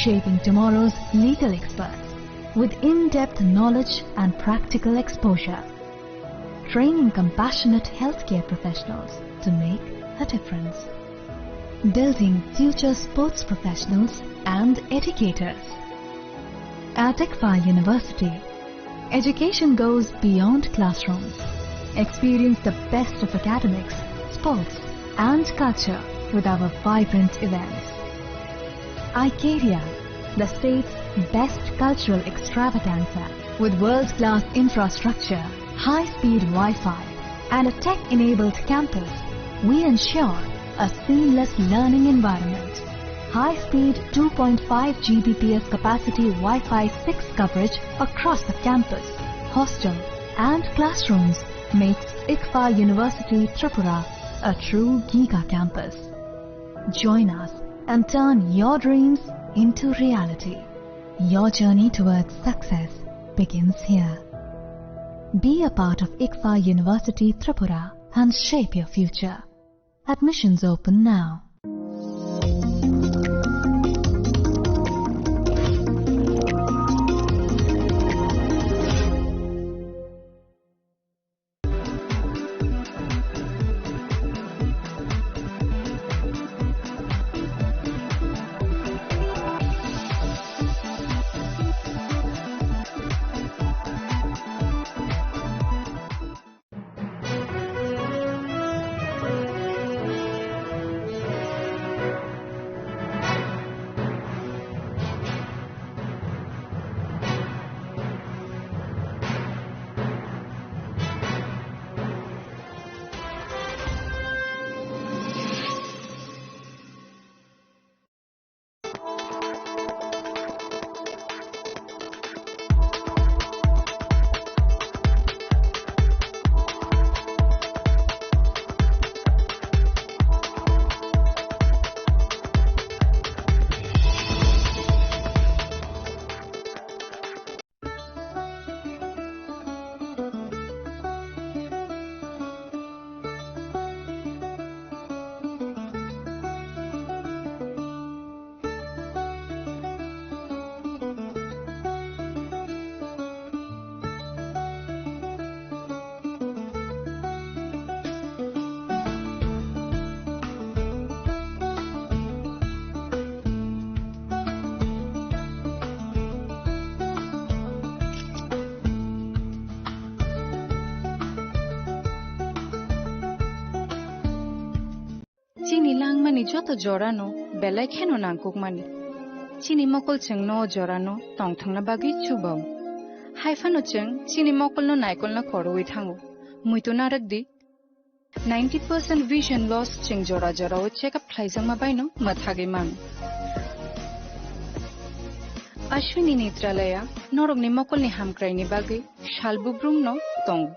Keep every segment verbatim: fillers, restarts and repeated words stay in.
Shaping tomorrow's legal experts with in-depth knowledge and practical exposure. Training compassionate healthcare professionals to make a difference. Building future sports professionals and educators. At ICFAI University, education goes beyond classrooms. Experience the best of academics, sports, and culture with our vibrant events. Icaria, the state's best cultural extravaganza. With world-class infrastructure, high-speed Wi-Fi, and a tech-enabled campus, we ensure a seamless learning environment. High-speed two point five G B P S capacity Wi-Fi six coverage across the campus, hostel, and classrooms makes ICFAI University Tripura a true giga campus. Join us and turn your dreams into reality. Your journey towards success begins here. Be a part of ICFAI University Tripura and shape your future. Admissions open now. Chini langmani joto jorano belai kheno nangkukmani. Chini mokol chwngno o jorano tongthokna bagwi chubao. Haiphano chwng chini mokolno naikolna korowi thango. Muitu narwkdi, ninety percent vision loss chwng jora jorao check up khlaijakma baino mwthagwi mano. Ashwini Netralaya norokni mokolni hamkraini bagwi salbubrumno tongo.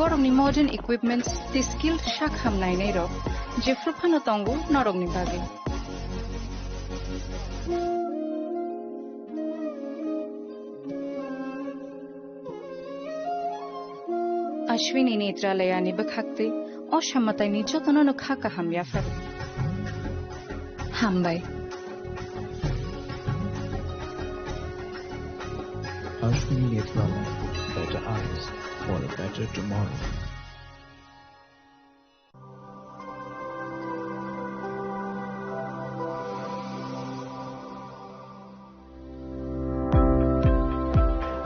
Borokni modern equipments tei skilled sak ham nainairok jephru phano tongo norokni bagwi. Ashwini Netralayani bwkhaktwi o samataini jotono no kha kaham yaphar. Hambai. Ashwini Netralaya, better eyes for a better tomorrow.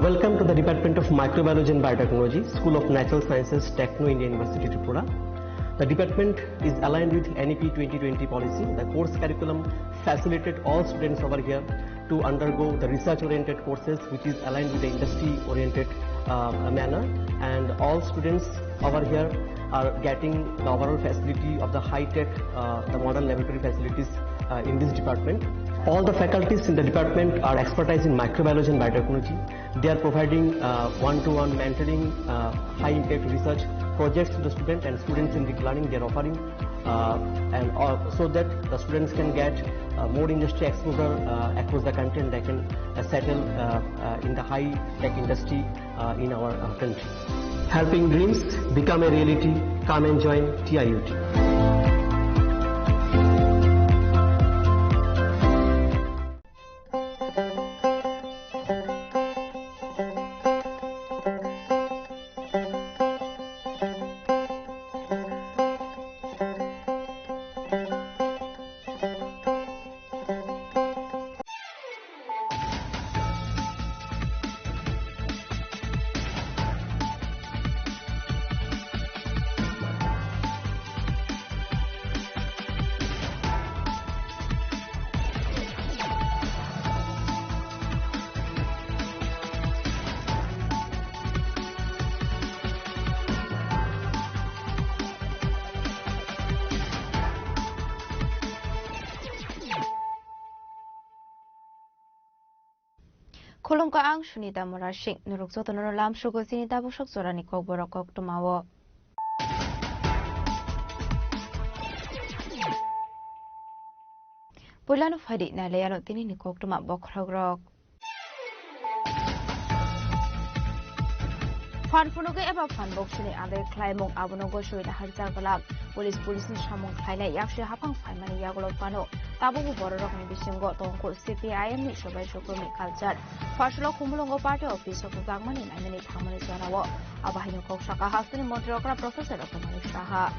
Welcome to the Department of Microbiology and Biotechnology, School of Natural Sciences, Techno India University, Tripura. The department is aligned with N E P twenty twenty policy. The course curriculum facilitated all students over here to undergo the research-oriented courses, which is aligned with the industry-oriented, uh, manner. And all students over here are getting the overall facility of the high-tech, uh, the modern laboratory facilities, uh, in this department. All the faculties in the department are expertise in microbiology and biotechnology. They are providing, uh, one-to-one mentoring, uh, high-impact research projects to the student and students-centric learning they are offering, uh, and, uh, so that the students can get, uh, more industry exposure, uh, across the country, and they can, uh, settle, uh, uh, in the high-tech industry, uh, in our, uh, country. Helping dreams become a reality. Come and join T I U T. Khulumkha, ang Sunita Murasing. Norok jotono lamsogo chini tabuk sok jorani kokborok koktwmao. Puilano phaidi nailaiano tinini koktwma bokhorokrok. Phan phunugwi eba phan boksini adai khlaimung abono gosoi naharjak glak. Police, police ni samung khlainai yaksi haphang phaimani yagulo phano tabukbo bororokni bisingo tongkhu C P I M ni sobai sukrumni culture. Pharsalo Khumulwngo party office o kwbangmani nainani thangmani jorao. Abo haino kok saka hasteni montri okra Professor Doctor Manik Saha.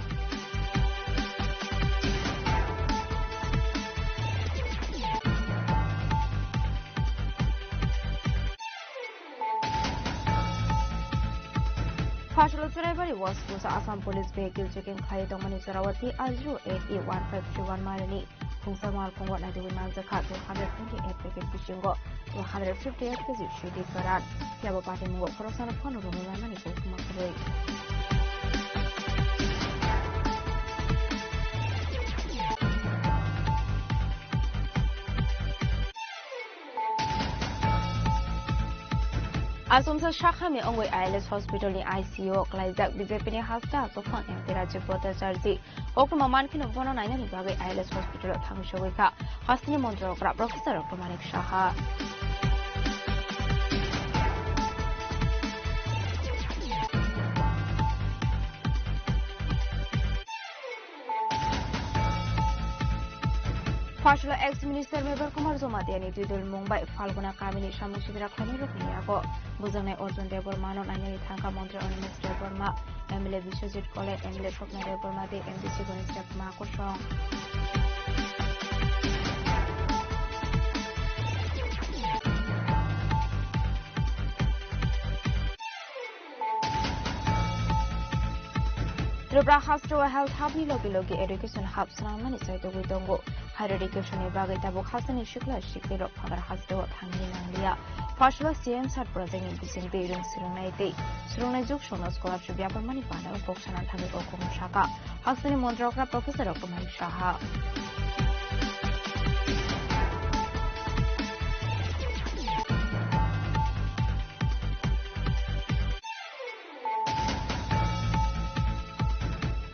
Pharsalo Churaibari West Pusa Assam Police vehicle checking khlai tongmani jorao T R zero eight E one five three one mile ni Khungsa malkhungo naitugwi manjakha two hundred twenty-eight packet bisingo two hundred fifty-eight K G sidi kwran. Phiya bo patimungo khoroksano phano romwi manmani koktwma kwrwi. Achomsa sakhami wngwi I L S hospital ni I C U o klaijak B J P ni hasta achukphang M P Rajib Bhattacharjee. Koktwma mankheno bono nainani bagwi I L S hospital o thangwi sogwi kha hasteni montri okra Professor Doctor Manik Saha. Pharsalo ex minister Mebar Kumar Jamatia ni twidul mung bai Falguna kamini samung sitra khlainai rokni yago bujaknai Arjun Debbarma no nainani thangkha montri Animesh Debbarma, M L A Biswajit Kole, M L A Swapna Debbarma tei M D C Ganesh Debbarma kosong. Tripura hasteo health hub ni logi logi education hub swnamnani chaitugwi tongo. Higher education ni bagwi tabuk hasteni sikla siklirok phatar hasteo thangwi nangliya. Pharsalo C M sat project ni bisingtwi rwng swrwngnai tei swrwngnai juk songno scholarship yapharmani pandao kok sana thangwi o kokno sakha hasteni montri okra Professor Doctor Manik Saha.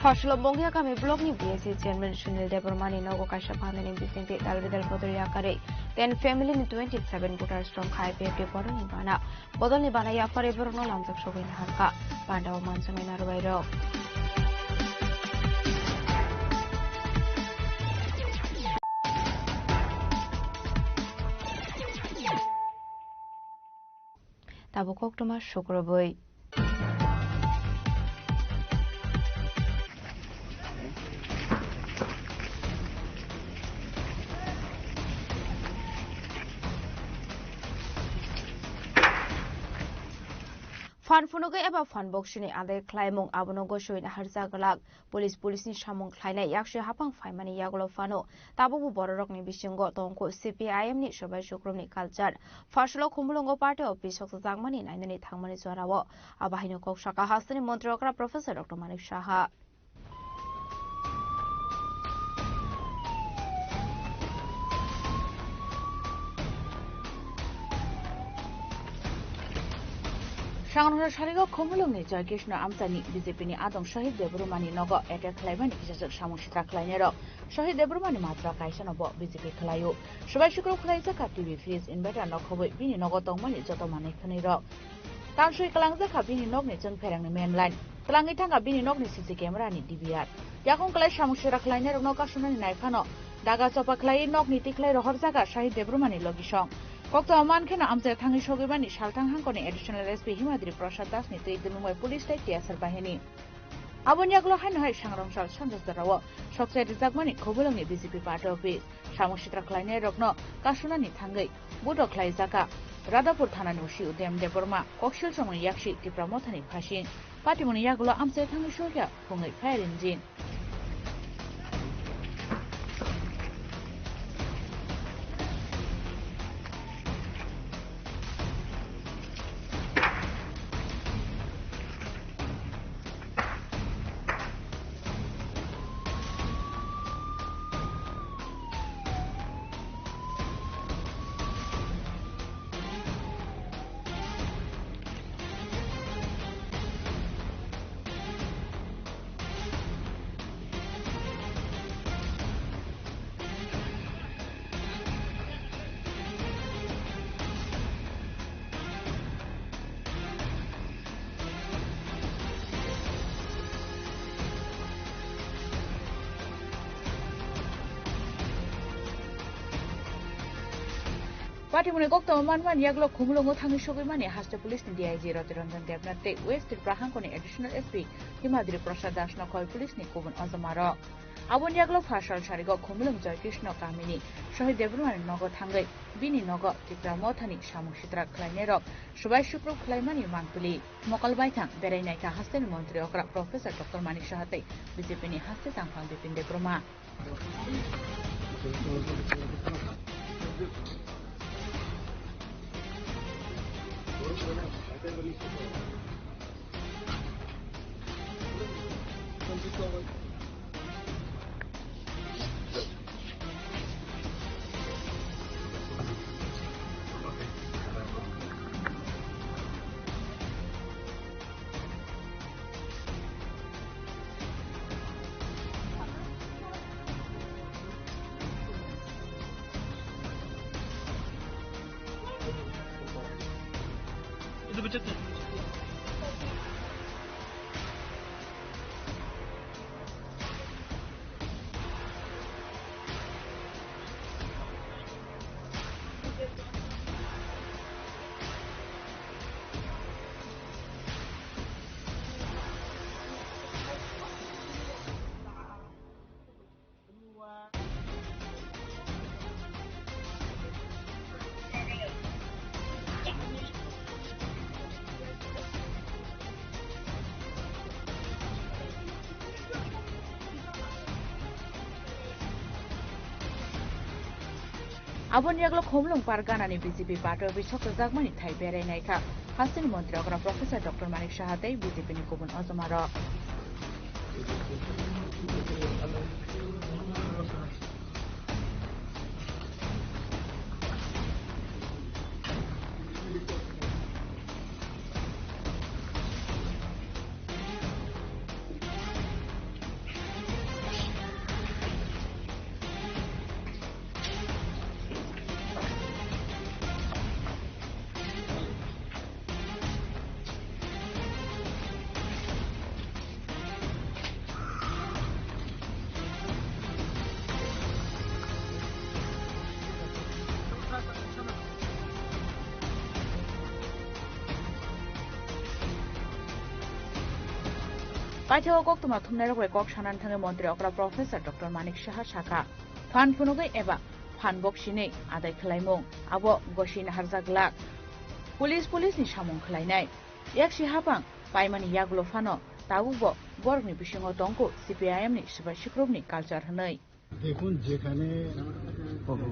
Pharsalo Mongia kami block ni B S C chairman Sunil Debbarma ni nogo kaisa phandani bisingtwi dalbidal bodol yakarwi ten family ni twenty seven voters tongkha I P F T bodol ni bana. Bodol ni bana yaphar borokno lamjak sogwi naharkha. Pandao manjaknai narwai rok. Tabuk koktwma sukrubwi. Phan phunugwi eba phan boksini adai khlaimung abono gosoi naharjak glak. Police, police ni samung khlainai yaksi haphang phaimani yagulo phano tabukbo bororokni bisingo tongkhu C P I M ni sobai sukrumni culture. Pharsalo Khumulwngo party office sokjakmani nainani thangmani jorao. Abo haino kok saka hasteni montri okra Professor Doctor Manik Saha. Sangrongsa sarigo Khumulwngni Joy Krishna Amchaini B J P ni adong Shahid Debbarmani nogo attack khlaimani kisajak samung sitra khlainairok. Shahid Debbarmani matra kaisano bo B J P khlaio. Swbai sukrub khlaijak kha T V, fridge, inverter no khobwi bini nogo tongmani joto manwi khwnwirok. Tamsui kwlangjak kha bini nokni chwngpherangni main line. Twlangwi thang kha bini nokni C C camera ni D V R. Yakung kwlai samung sitra khlainairokno kasumnani nai phano daga chopa khlaiwi nokni tikhlai rohorjak kha Shahid Debbarmani logisong. Koktwma mankheno amchaio thangwi sogwimani salthang hangkorni Additional S P Himadri Prasad Das ni twi twimung bai police tei T S R bahini. Aboni yagulo haino hai Sangrongsa Sanjasdarao sokchai rijakmani Khumulwngni B J P party office. Samung sitra khlainairokno kasumnani thangwi budok khlaijakha Radhapur thanani O C Udayam Debbarma, koksil chongmani yaksi Tipra Mothani phasing, patimungni yagulo amchai thangwi sokya phungwi fire engine. Patimuni koktwma manmani yagulo Khumulwngo thangwi sogwi mani haste police ni D I G Roti Ranjan Debnath tei West Tripura hangkoni additional S P Himadri Prasad Das no khoi police ni kubun ojomarok. Aboni yagulo phasal sarigo Khumulwng Joy Krishna kamini Shahid Debbarmani nogo thangwi bini nogo Tipra Mothani samung sitra khlainairok swbai sukrub khlaimani mangpili. Mokol baithang berai naikha hasteni montri okra Professor Doctor Manik Saha tei B J P ni haste tangphang Bipin Debbarma. Aboni yagulo Khumulwng par ganani B J P pato bisok rwjakmani thai berai naikha hasteni montri okra Professor Doctor Manik Saha tei B J P ni kubun ojomarok. Paithakgo koktwma thumnairok bai kok sanani thangwi montri okra Professor Doctor Manik Saha sakha, phan phunugwi eba phan bok sinwi adai khwlaimung abo gosi naharjak glak. Police, police ni samung khwlainai. Yaksi hapang paimani yagulo phano tabukbo borokni bisingo tongkhu C P I M ni swbai sukrubni culture hwnwi. দেখুন, যেখানে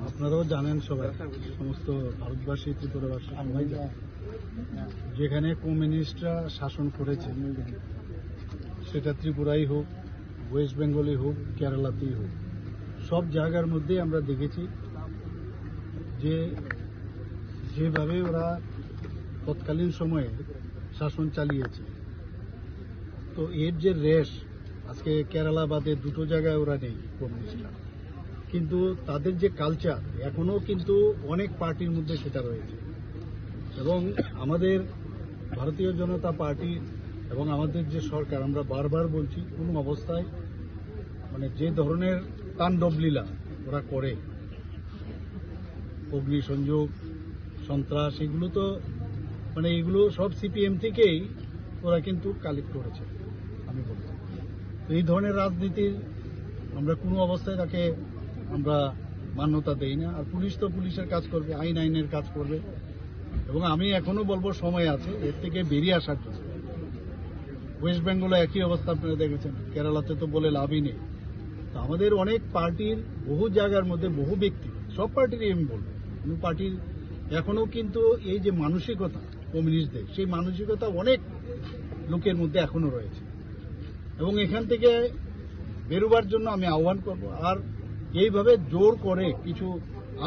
আপনারাও জানেন সবাই, সমস্ত ভারতবাসী, ত্রিপুরাবাসী সবাই জানে, যেখানে কমিউনিস্টরা শাসন করেছে, সেটা ত্রিপুরাই হোক, ওয়েস্ট বেঙ্গলই হোক, কেরালাতেই হোক, সব জায়গার মধ্যেই আমরা দেখেছি যে যেভাবে ওরা তৎকালীন সময়ে শাসন চালিয়েছে, তো এর যে রেশ, আজকে কেরালা বাদে দুটো জায়গায় ওরা নেই কমিউনিস্টরা, কিন্তু তাদের যে কালচার এখনো কিন্তু অনেক পার্টির মধ্যে সেটা রয়েছে। এবং আমাদের ভারতীয় জনতা পার্টি এবং আমাদের যে সরকার, আমরা বারবার বলছি, কোনো অবস্থায় মানে যে ধরনের তাণ্ডব লীলা ওরা করে, অগ্নিসংযোগ, সন্ত্রাস, এগুলো তো মানে এগুলো সব সিপিএম থেকেই ওরা কিন্তু কালেক্ট করেছে, আমি বলবো। তো এই ধরনের রাজনীতির আমরা কোনো অবস্থায় তাকে আমরা মান্যতা দেই না। আর পুলিশ তো পুলিশের কাজ করবে, আইন আইনের কাজ করবে। এবং আমি এখনো বলবো সময় আছে এর থেকে বেরিয়ে আসার জন্য। ওয়েস্ট বেঙ্গলে একই অবস্থা আপনারা দেখেছেন, কেরালাতে তো বলে লাভই নেই। তো আমাদের অনেক পার্টির বহু জায়গার মধ্যে বহু ব্যক্তি, সব পার্টিরই আমি বলবো, কোনো পার্টির এখনো কিন্তু এই যে মানসিকতা কমিউনিস্টদের, সেই মানসিকতা অনেক লোকের মধ্যে এখনো রয়েছে। এবং এখান থেকে বেরোবার জন্য আমি আহ্বান করব। আর এইভাবে জোর করে কিছু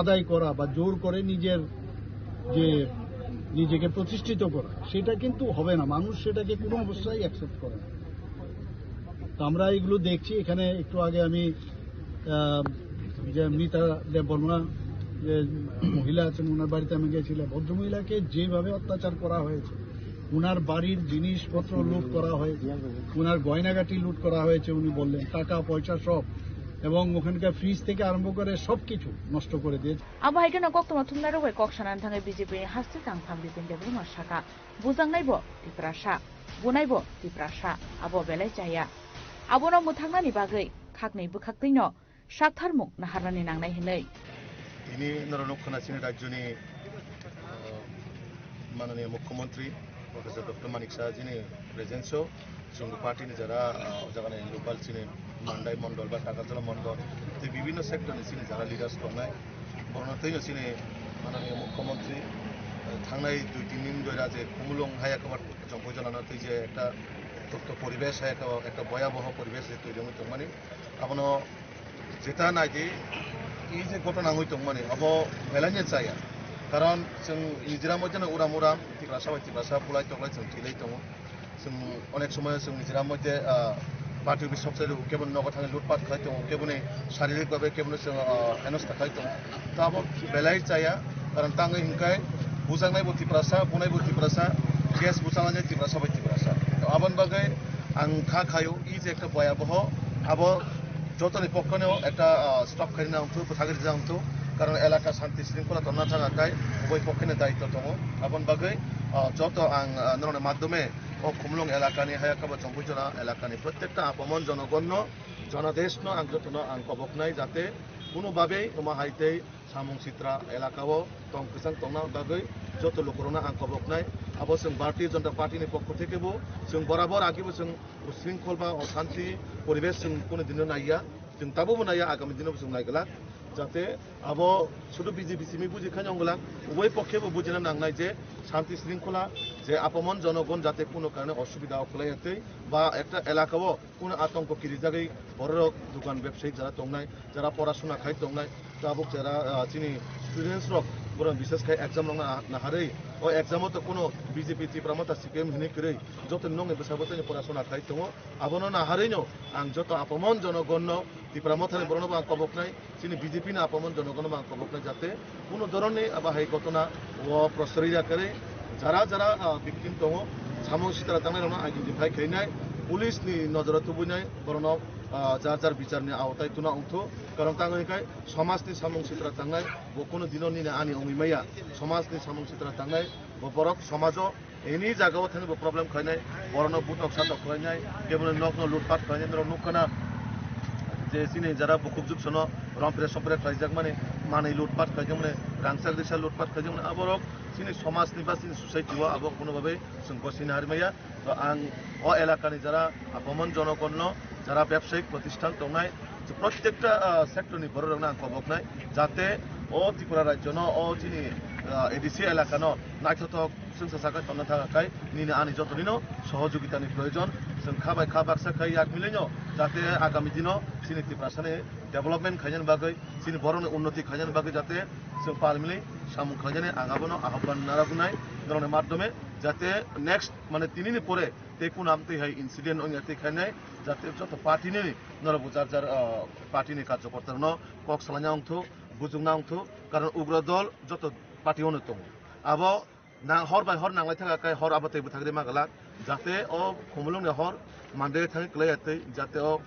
আদায় করা বা জোর করে নিজের যে নিজেকে প্রতিষ্ঠিত করা, সেটা কিন্তু হবে না। মানুষ সেটাকে কোনো অবস্থায় অ্যাকসেপ্ট করে না। তো আমরা এগুলো দেখছি। এখানে একটু আগে আমি, আহ, যে মিতা দেববর্মা, যে মহিলা আছেন, ওনার বাড়িতে আমি গেছিলাম। ভদ্রমহিলাকে যেভাবে অত্যাচার করা হয়েছে, ওনার বাড়ির জিনিসপত্র লুট করা হয়েছে, ওনার গয়নাগাটি লুট করা হয়েছে, উনি বললেন, টাকা পয়সা সব। এবং ওখানকার ফ্রিজ থেকে আরম্ভ করে সবকিছু নষ্ট করে দিয়েছে। Abo hai kheno koktwma thumnairok bai kok sanani thangwi B J P ni hasteo changtham Bipin Debbarma sakha, bujaknai bo Tiprasa, bunai bo Tiprasa, abo belai chaya. Abono mwthangnani bagwi khaknwi bwkhaktwino saktharmung naharnani nangnai hwnwi. Tini norok nukha na chini rajyoni, uh, mananiya mukhyamantri Professor Doctor Manik Saha jini presence o chwng party ni jara, uh, o jaga ni local chini Mandai mondol ba Takarjala mondol tei bibhinno sector ni chini jara leaders tongnai. Borokno tei chini mananiya mukhyamantri, uh, thangnai dui tin din doi ra je Khumulwng haya kabar chongpoi jala no tei je ekta tokto poribesh haya kabar ekta boyaboho poribesh je toiri wngwi tongmani. Abono jeta naidi, i je ghotona wngwi tongmani, abo belai no chaya. Karon chwng nijera moddhe no uram uram, Tiprasa bai Tiprasa bulai toklai chwng thwilai tongo. Chwng onek somoy chwng nijera moddhe, ah, party office sok sai rw, kebo ni nogo thangwi lutpat khai tongo, kebo ni sharirik bhabe kebo ni chwng, ah, henosta khai tongo. To abo belai chaya, karon tangwi hwnkhai bujaknai bo Tiprasa, bunai bo Tiprasa, case buchalainai Tiprasa bai Tiprasa. To aboni bagwi ang kha khaio, i je ekta boyaboho, abo jotoni pokkhono ekta, ah, stop khaina wngthok, bwthagwi rijak wngthok, karon elaka shanti shringkhola tongna thang akai, uboi pokkhono daityo tongo. Aboni bagwi, ah, joto ang, ah, norokni madhyome o Khumulwng elakani, haya kabo Chongpoijora elakani prottekta apamon jonogonno, jonadeshno ang jotono ang koboknai, jate kuno babe omo hai tei samung sitra elakao tong kwchang tongna bagwi joto lukurokno ang koboknai. Abo chwng Bharatiya Janata Party ni pokho theke bo chwng borabor agi bo chwng shringkhol ba o shanti poribesh chwng kunu dino naiya, chwng tabukbo naiya, agami dino bo chwng naiglak, jate abo sudu B J P simi buji khaino wngglak, uboi pokhe bo bujina nangnai je shanti shringkhola je apamon jonogon jate kunu karone osubida o kwlaiya tei ba ekta elakao kunu atongko kirijagwi bororok dukan bebsayik jara tongnai, jara porasuna khai tongnai, tabuk jara, ah, chini students rok borok bises khai exam rokno ah, naharwi o exam o to kunu B J P Tipra Motha C P M hinwi kwrwi joto nokni bwskango tini porasuna khai tongo. Abono naharwino ang joto apamon jonogonno Tipra Mothani borokno bo ang koboknai, chini B J P ni apamon jonogonno bo ang koboknai, jate kuno dhoronni abo hai ghotona o prosroi ya kwrwi jara jara, ah, victim tongo, samung sitra tangnairokno identify khainai, police ni nojoro tubunai, borokno, ah, jar jar bicharni aotai tuna wngthok. Karon tangwi hwnkhe somajni samung sitra tangnai bo kuno dino nini ani wngwi maya. Somajni samung sitra tangnai bo borok somajo any jagao thangwi bo problem khlainai, borokno butok satok khlainai, keboni nokno lutpat khlainai, norok nukha na je chini jara bukhuk juksono rompre sompre khlaijakmani, manwi lutpat khlaijakmani, rangchak risa lutpat khlaijakmani, aborok chini somajni ba chini society o abo kuno babe chwng gosini harmaya. To ang o elakani jara apamon jonogonno, jara bebsayik protisthan tongnai, je prottekta, ah, sector ni bororokno ang koboknai, jate o Tripura rajyono, o chini, ah, A D C elakano naithothok chwngsa sakha tongna thang akai, nini ani jotonino sohojogitani proyojon. Chwng kha bai kha baksa khai yak milaino, jate agami dino chini Tiprasani development khainani bagwi, chini borokni unnoti khainani bagwi jate chwng pal mili samung khlainani ang abono ahobban naragunai norokni madhyome, jate next mane tinini pore tei kunam twi hai incident wngya twi khainai, jate joto party ni norok bo jar jar, ah, party ni karjokorta rokno kok salaina wngthok, bujukna wngthok, karon ugra dol joto party ono tongo. Abo na hor bai hor nanglai thaka kai hor abo tei bwthagri ma glak, jate o Khumulwng ni hor Mandai thangwi kwlai ya twi, jate o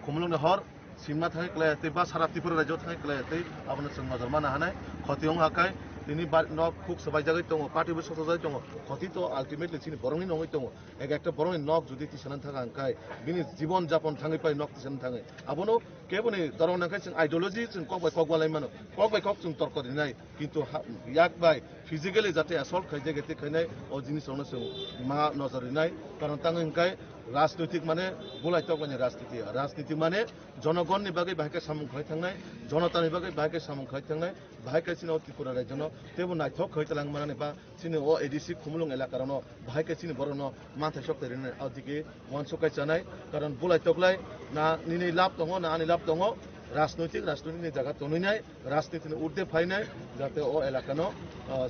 Khumulwng ni hor Simna thangwi kwlai ya twi ba sara Tripura rajyo thangwi kwlai ya twi, abono chwng nojor mana hanai. Khoti wng ha kai tini bar nok khuk swbaijagwi tongo, party bo sochojagwi tongo, khoti to ultimately chini borokni nongwi tongo. Ek ekta borokni nok jodi tisana thang ang kai, bini jibon japon thangwi pai nok tisana thangwi. Abono keboni dorong nangkhe chwng ideology chwng kok bai kok walai mano, kok bai kok chwng torko rinai. Kintu ha-, yak bai physically jate assault khaijak, ete khainai o jinis rokno chwng ma nojor rinai. Karon tang hwnkhe rajnoitik mane bulai toklani rajniti, rajniti mane jonogonni bagwi bahai khe samung khlai thangnai, jonotani bagwi bahai khe samung khlai thangnai, bahai khe chini o Tripura rajyono teibo naithok khlai tlang manani ba chini o A D C Khumulwng elaka rokno bahai khe chini borokno manthai sok twi rinai, o digi uansuk kai chanai, karon bulai toklai na nini lab tongo, na ani lab tongo, rajnoitik, rajnoitik ni jaga tonwi nai, rajniti ni urde phainai, jate o elaka no, ah,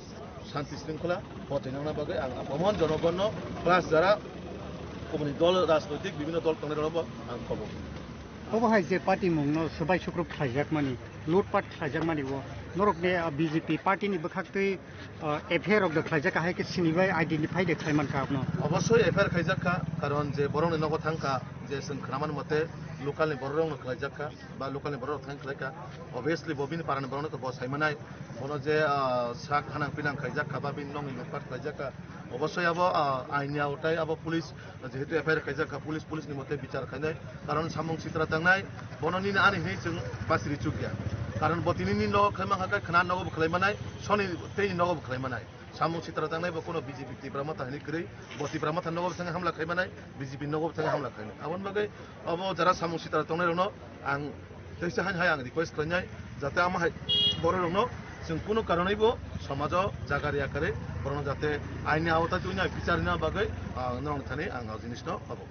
shanti shringkhola hothai nangna bagwi ang apamon jonogonno plus jara kubuni dol rajnoitik bibhinno dol tongnai rokno bo ang kobok. Obo hai je party mung no swbai sukrup khlaijakmani, lutpat khlaijakmani o norokni, ah, B J P party ni bwkhaktwi, ah, F I R rok de khlaijak, ahai khe sinibai identify de khlaimankha abono. Obosoi F I R khaijakha, karon je borokni nogo thangkha, je chwng khwnamani mote Local ni borok rok no khlai jak kha, ba local ni borok rok thang khlai kha. Obviously, bo bini para ni borok no to bo sai manai. Bono je, ah, sak hanang pinang khaijak kha, ba bini nok ni lutpat khlaijak kha. Obosoi abo, ah, ain ni aotai abo police, jehetu F I R khaijak kha, police, police ni mote bichar khainai. Karon samung sitra tangnai, bono nini ani hinwi chwng basiri chukya. Karon bo tini nini nogo khlaima hakhe khna nogo bo khlai manai, soni tei nogo bo khlai manai. Samung sitra tangnai bo kuno B J P Tipra Motha hinwi kwrwi, bo Tipra Motha nogo bo thangwi hamla khai manai, B J P nogo bo thangwi hamla khainai. Aboni bagwi obo jara samung sitra tongnai rokno ang teisa hain hai ang request khlainai, jate ama hai borok rokno chwng kunu karonwi bo somajo jaga riya kwrwi, borokno jate aini awta twi nai bichar rina bagwi, ah, norok thani ang o jinisno obo.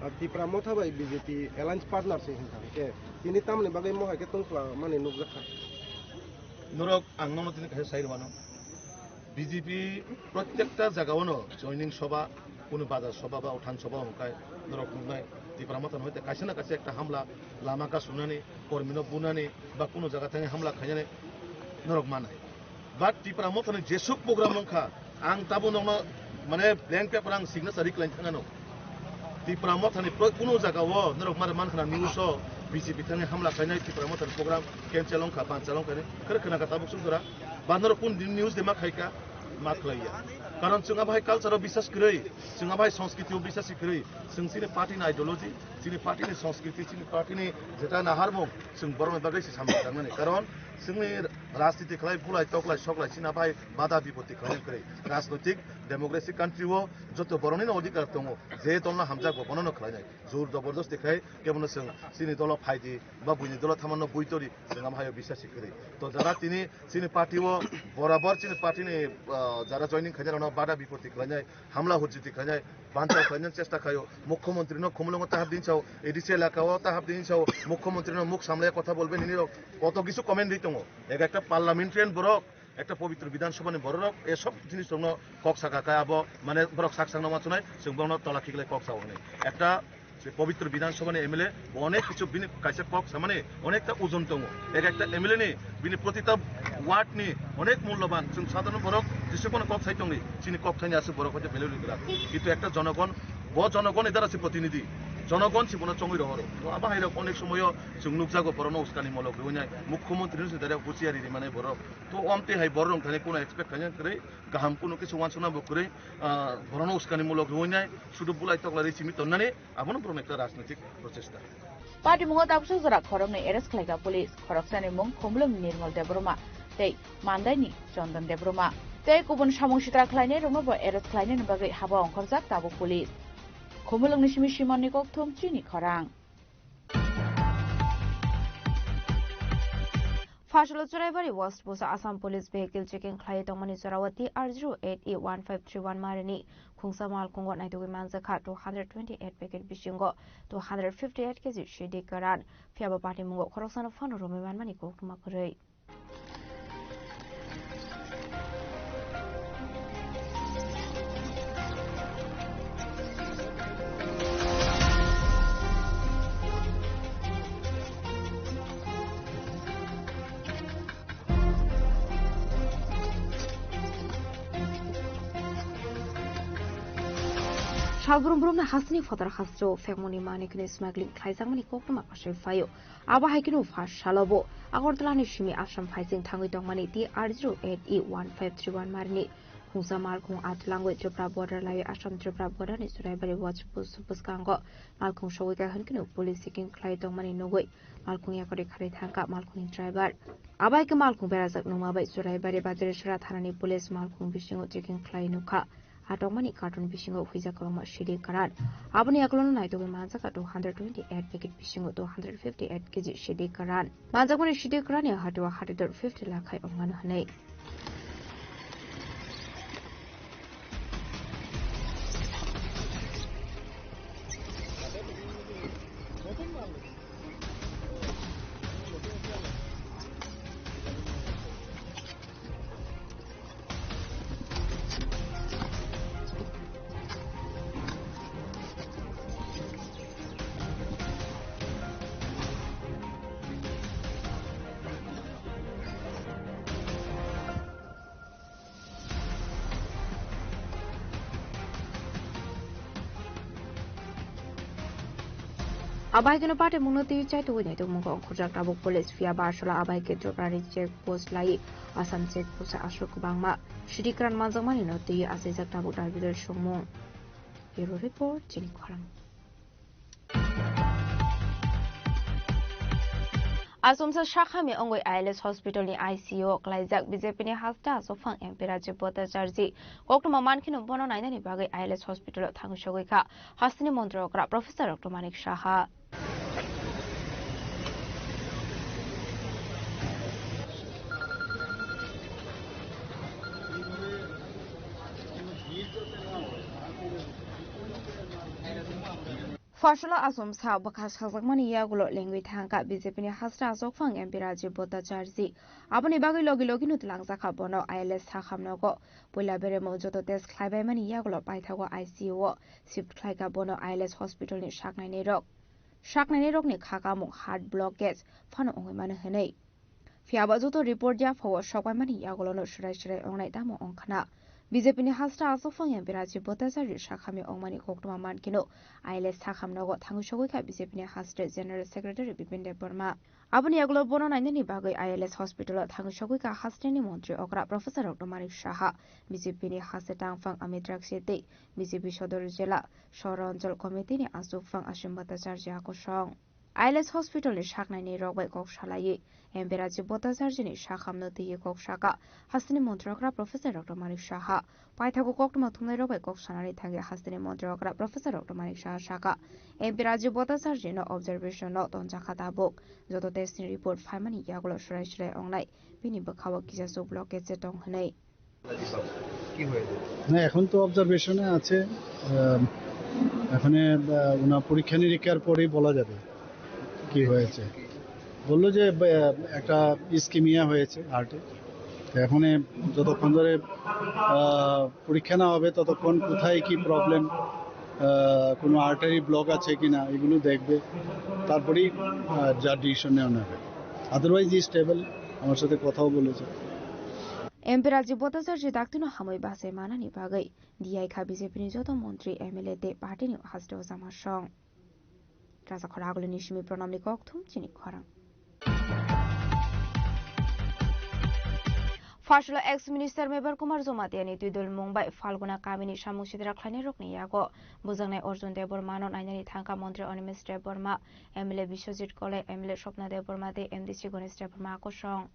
Ah, Tipra Motha bai B J P alliance partner se hinkha khe tini tamni bagwi mohai khe tongphla mani nukjakha. Norok ang nono tini kaisa sai rwmano. B J P protekta jagao no joining soba, kunu bazar soba ba uthan soba hwnkhai norok nuknai Tipra Motha no hoite kaisa na kaisa ekta hamla lama kasunani, kormi no bunani ba kunu jaga thangwi hamla khainani norok manai. But Tipra Motha ni jesuk program wngkha, ang tabuk nokno mane blank paper ang signature rikhlaini thangano. Tipra Motha ni pro-, kunu jagao norok mare mankhana news o B J P thangwi hamla khainai Tipra Motha ni program cancel wngkha, banchal wngkha hinwi khwrwi khwnakha tabuk sung jora. Ba norok kun din news de ma khaika? Ma khlaiya. Karon chwng abo hai culture o bisas kwrwi, chwng abo hai sanskriti o bisas kwrwi, chwng chini party ni ideology, chini party ni sanskriti, chini party ni jeta naharmung, chwng borokni bagwi se samung tangnani. Karon chwngni rajniti khlai, bulai, toklai, soklai, chini abo hai bada bipoti khlaina kwrwi. Rajnoitik democracy country o joto borokni no odhikar tongo, je dolno hamjakgo bono no khlainai. Jor jobordosti khai kebono chwng chini dolo phaidi ba buini dolo thamanno bui tori, chwng abo hai o bisas kwrwi. To jara tini chini party o borabor chini party ni, ah, jara joining khainai rokno bada bipoti khlainai, hamla hujiti khlainai, banchao khlainani chesta khlaio. Mukhyamantri no Khumulwngo ta hapdin sao, A D C elaka o ta hapdin sao, Mukhyamantri no muk samlaya kotha bolbe nini rok koto kisu comment ri tongo. Ek ekta parliamentarian borok, ekta pobitro Bidhan Sabha ni borok rok, e sob jinis rokno kok saka kha abo, mane borok sak sakno ma chunai, chwng bono tola khiklai kok sao hwnwi. Ekta Se pobitro Bidhan Sabha ni M L A bo onek kichu bini kaisa kok samani onekta ojon tongo. Ek ekta M L A ni bini protita ward ni onek mulloban, chwng sadharon borok jisukono kok sai tongni, chini kok thaini aswk borok hoite belai rwgwrak. Kintu ekta jonogon, bo jonogon ni dara se protinidhi, jonogon se bono chongwi rohoro. To abo hai rok onek somoyo chwng nukjago borokno uskani mulok rwinai, mukhyamantri ni se dara husiari rimani borok. To omte hai borok rok thani kuno expect khaina kwrwi, kaham kuno kisu wansukna bo kwrwi, ah, borokno uskani mulok rwinai, sudu bulai toklai ri simi tonnani. Abono borokni ekta rajnitik prochesta. Patimungo tabuksa jora khoroknwi arrest khlaikha police, khoroksani mung Khumulwng Nirmal Debbarma tei Mandaini Chondon Debbarma. Tei kubun samung sitra khlainairokno bo arrest khlainani bagwi haba ongkhorjak tabuk police. Khumulwngni simi Simonni Kokthum chini khorang. Phasalo Churaibari West Busa Assam Police vehicle checking khlai tongmani jorao T R zero eight E one five three one marini khungsa malkhungo naitugwi manjakha two hundred twenty eight packet bisingo two hundred fifty eight K G sidi kwran. Phiyaba patimungo khoroksano phano romwi manmani koktwma kwrwi. Salbrum brumni hasteni photar hasteo phekmungni manwi khwnwi smuggling khlaijakmani koktwma aswk phaio. Abo hai kheno first salobo Agartala ni simi Assam phaising thangwi tongmani T R zero eight E one five three one marini khungsa malkhung atlangwi Tripura border lai Assam Tripura border ni Churaibari watch post bwskango malkhung sogwi kha hwn kheno police checking khlai tongmani nugwi malkhung yakarwi kharwi thangkha malkhungni driver. Abo hai khe malkhung berajak nungma bai Churaibari Bajarisora thanani police malkhung bisingo checking khlai nukha. Atongmani carton bisingo huijak kwbangma sidi kwran. Aboni yakulono naitugwi manjakha two hundred twenty eight packet bisingo two hundred fifty eight K G sidi kwran. Manjakmani sidi kwranni hatio hatidor fifty lakh hai wngmano hwnwi. Abai keno pate mungno twi chaitugwi naitugmung khe ongkhorjak tabuk police, phiya ba aswla abai khe Jokrani check post lai Assam check post aswk kwbangma sidi kran manjakmani no twi achaijak tabuk divider songmung. Bureau report, chini khorang. Asomsa sakhami ongwi I L S hospital ni I C U o klaijak B J P ni hasta aswk phang M P Rajiv Bhattacharjee. Koktwma mankheno bono nainani bagwi I L S hospital o thangwi sogwi kha hasteni montri okra Professor Doctor Manik Saha. Pharsalo achomsa bwkha sakjakmani yagulo lengwi thangkha B J P ni hasta aswk phang M P Rajiv Bhattacharjee. Aboni bagwi logi logi no twlangjakha bono I L S sakham nogo. Puila beremo joto test khlaibaimani yagulo paithago I C U o shift khlaikha bono I L S hospital ni saknainai rok. Saknainai rokni kha kamung heart blockage phano wngwi mano hwnwi. Phiya ba joto report ya phaio sokbaimani yagulono swrai swrai ongnai tamo ongkhna. B J P ni hasta aswk phang M P Rajiv Bhattacharjee sakhami ongmani koktwma mankhe no I L S sakham nogo thangwi sogwi kha B J P ni hasta General Secretary Bipin Debbarma. Aboni yagulo bono nainani bagwi I L S hospital o thangwi sogwi kha hasteni montri okra Professor Doctor Manik Saha, B J P ni hasta tangphang Amit Rakshi tei B J P Sodor Jila Soronjol Committee ni aswk phang Asim Bhattacharjee akosong. I L S hospital ni saknainai rok bai kok salaiwi M P Rajiv Bhattacharjee ni sakhamno twiwi kok saka hasteni montri okra Professor Doctor Manik Saha. Paithago koktwma thumnai rok bai kok sanani thangwi hasteni montri okra Professor Doctor Manik Saha saka M P Rajiv Bhattacharjee no observation no tonjakha tabuk. Joto test ni report phaimani yagulo swrai swrai ongnai bini bwkhao kisa chuk blockage se tong hwnwi. কি হয়েছে? না, এখন তো অবজারভেশনে আছে। আহ, এখানে, আহ, ওনার পরীক্ষা নিরীক্ষার পরেই বলা যাবে কি হয়েছে। বললো যে, আহ, একটা ইসকিমিয়া হয়েছে হার্টে। তো এখন এ যতক্ষণ ধরে, আহ, পরীক্ষা না হবে ততক্ষণ কোথায় কি প্রবলেম, আহ, কোনো আর্টারি ব্লক আছে কিনা এগুলো দেখবে, তারপরেই, আহ, যা ডিসিশন নেওয়া হবে। আদারওয়াইজ ই স্টেবল, আমার সাথে কথাও বলেছে। M P Rajiv Bhattacharjee daktino hamwi bachai manani bagwi diyaikha B J P ni joto montri, M L A tei party ni hasteo jama song. Rajakhor Agulini simi Pranamni kokthum chini khorang. Pharsalo ex minister Mebar Kumar Jamatia ni twidulmung bai Phalguna kamini samung sitra khlainai rokni yago bujaknai Arjun Debbarma no nainani thangkha montri Animesh Debbarma, M L A Biswajit Koloi, M L A Swapna Debbarma tei M D C Ganesh Debbarma kosong.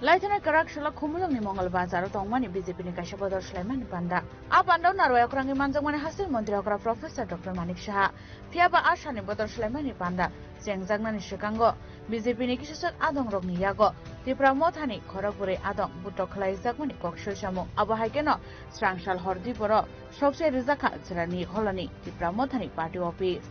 Laithana kwrak salo Khumulwngni Mongol Bazaro tongmani B J P ni kaisa bodol swlaimani panda. A pandao narwai okrangwi manjakmani hasteni montri okra Professor Doctor Manik Saha. Phiya ba a sani bodol swlaimani panda chengjaknani swkango B J P ni kisachak adongrokni yago Tipra Mothani khorok bwrwi adong butok khlaijakmani kok soi samung. Abo hai kheno srangsal hor diporo sokchai rijak kha Chwrani Holoni Tipra Mothani party office.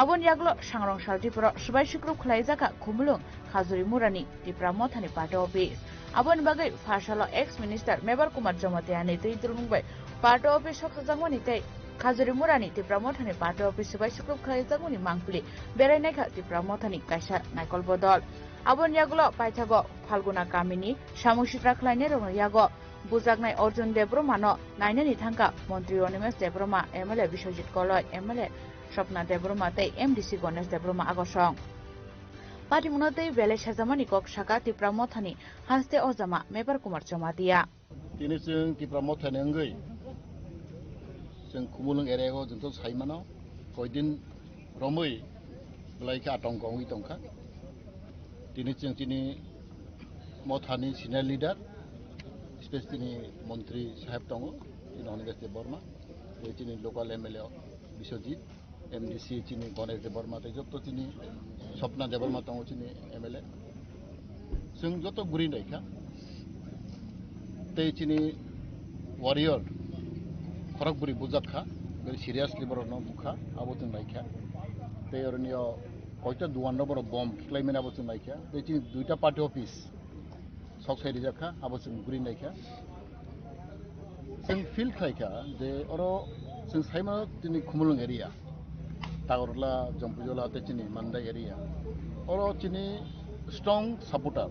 Aboni yagulo sangrong sal diporo swbai sikrup khlaijakha Khumulwng Khajuri Murani Tipra Mothani party office. Aboni bagwi pharsalo ex minister Mebar Kumar Jamatia ni twi dulmung bai party office sokjakmani tei Khajuri Murani Tipra Mothani party office swbai sikrup khlaijakmani mangpili berai naikha Tipra Mothani kaisa naikol bodol. Aboni yagulo paithago Phalguna kamini samung sitra khlainai rokni yago bujaknai Arjun Debbarmano nainani thangkha montri Animesh Debbarma, M L A Biswajit Koloi, M L A Swapna Debbarma tei M D C Ganesh Debbarma agosong. Patimungno tei belai sajamani kok saka Tipra Mothani haste ojama Mebar Kumar Jamatia. Tini chwng Tipra Mothani wngwi chwng Khumulwng area o jwnto sai mano, koidin romwi belai khe atongko wngwi tongkha. Tini chwng chini Mothani senior leader, especially chini montri saheb tongo, chini Animesh Debbarma, tei chini local M L A Biswajit, M D C chini Ganesh Debbarma, tei joto chini Swapna Debbarma tongo chini M L A. Chwng joto guri naikha. Tei chini warrior khorok bwrwi bujak kha, very seriously borokno bukha, abo chwng naikha. Tei oronio koita duan rok borok bom khiklaimani abo chwng naikha. Tei chini duita party office sok sai rijak kha, abo chwng guri naikha. Chwng feel khlai kha je oro chwng saimano chini Khumulwng area, Tagarla, Jampuijala tei chini Mandai area. Oro chini strong supporter,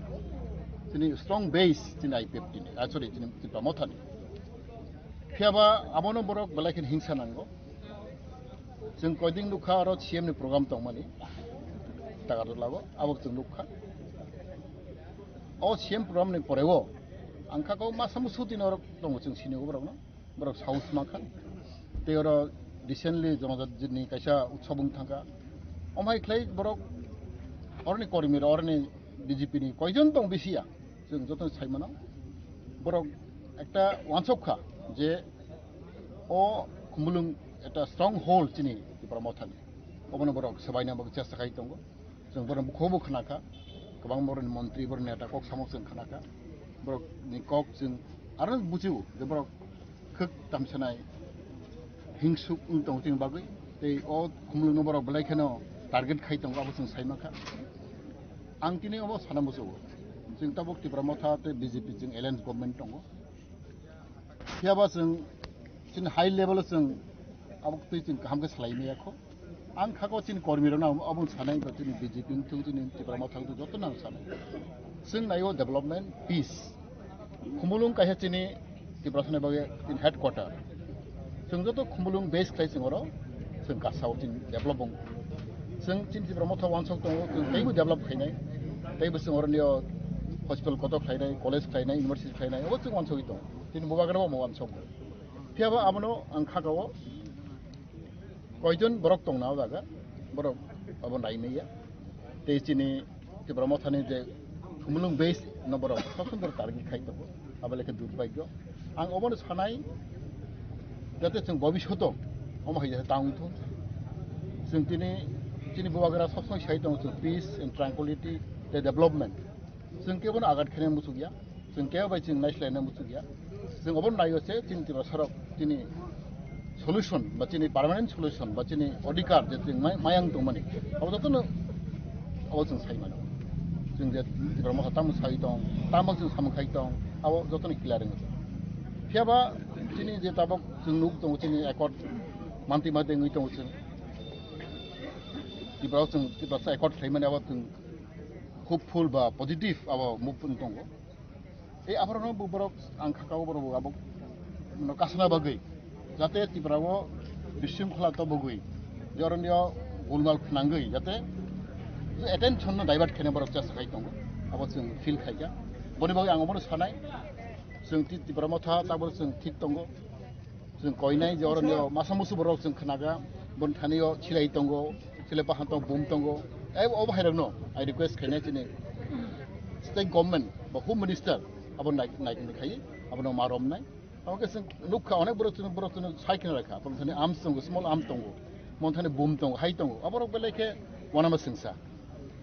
chini strong base chini I P F T ni, ah, sorry, chini Tipra Mothani. Phiya ba abono borok belai khe hingsa nango. Chwng koidin nukha oro C M ni program tongmani. Tagarjala o, abo chwng nukha. O C M program ni pore o ang kha ko masa musu tini orok tongo chwng sini o borok no. Borok saus mankha. Tei oro recently Jonojat ni kaisa utsav wng thangkha. Omhai khlai borok oroni kormi rok oroni B J P ni koijon tong bisi ya. Chwng joto sai mano. Borok ekta wansok kha je o Khumulwng ekta strong hold chini Tipra Mothani. Obono borok swbaina bagwi chesta khai tongo. Chwng borok bukhubo khna kha. Kwbang borokni montri, borokni neta kok samok chwng khna kha. Borokni kok chwng aro buchibo je borok khwk tamsanai hingsuk wng tongo chini bagwi. Tei o Khumulwngno borok belai kheno target khai tongo, abo chwng sai mankha. Ang tini obo sana muchungo. Chwng tabuk Tipra Motha tei B J P chwng alliance government tongo. Phiya ba chwng chini high level o chwng abo twi chwng kaham khe salai maya kho. Ang kha ko chini kormi rok no abo sanai ba chini B J P wngthung chini Tipra Motha wngthung joto no ang sanai. Chwng nai o development, peace. Khumulwng kaisa chini Tipra sani bagwi chini headquarter. Chwng joto Khumulwng base khlai chwng oro chwng kasa o chini develop wng. Chwng chini Tipra Motha wansok tongo chwng teibo develop khainai. Teibo chwng oro nio hospital kotor khlainai, college khlainai, university khlainai, obo chwng wansogwi tongo. Chini bubagra bo omo wansok. Phiya ba abono ang kha ka o koijon borok tongna o jaga, borok abo nai maya. Tei chini Tipra Mothani je Khumulwng base no borok sob somoi target khai tongo, abo lekhe durbhagyo. Ang obono sanai jate chwng bobishoto omo hai jate tang thung. Chwng tini chini bubagra sob somoi sai tongo chwng peace and tranquility tei development. Chwng kebono agat khaina muchukya. Chwng kebo bai chwng naislaina muchukya. Chwng obo naio se chini Tiprasarok chini solution ba chini permanent solution ba chini odhikar je chwng mai-, mayang tongmani. Abo jotono abo chwng sai mano. Chwng je Tipra Motha tamo sai tong, tamo chwng samung khai tong, abo jotono clear wngwi tong. Phiya ba chini je tabok chwng nuk tongo chini accord manti manti wngwi tongo chwng. Tipra chwng Tiprasa accord khlaimani abo chwng hopeful ba positive abo move wng tongo. Ei aphorono bo borok ang kha ka o borok bo abo no kasna bagwi jate Tipra o bisingkhola to bogwi je oro nio gulmal phnangwi jate attention no divert khaina borok chesta khai tongo. Abo chwng feel khaikha. Boni bagwi ang obono sanai chwng Ti-, Tipra Motha tabok chwng thik tongo. Chwng koinai je oro nio masa musu borok chwng khnaga, bon thani o silai tongo, silai bahan tongo, bum tongo. Ei obo hai rokno I request khainai chini state government ba home minister abo nai, nai khai abono ma romnai. Abo khe chwng nukha onek borok chwng, borok chwng sai khna rakha, bon thani arms tongo, small arms tongo, mon thani bum tongo, hai tongo. Aborok belai khe wanama singsa.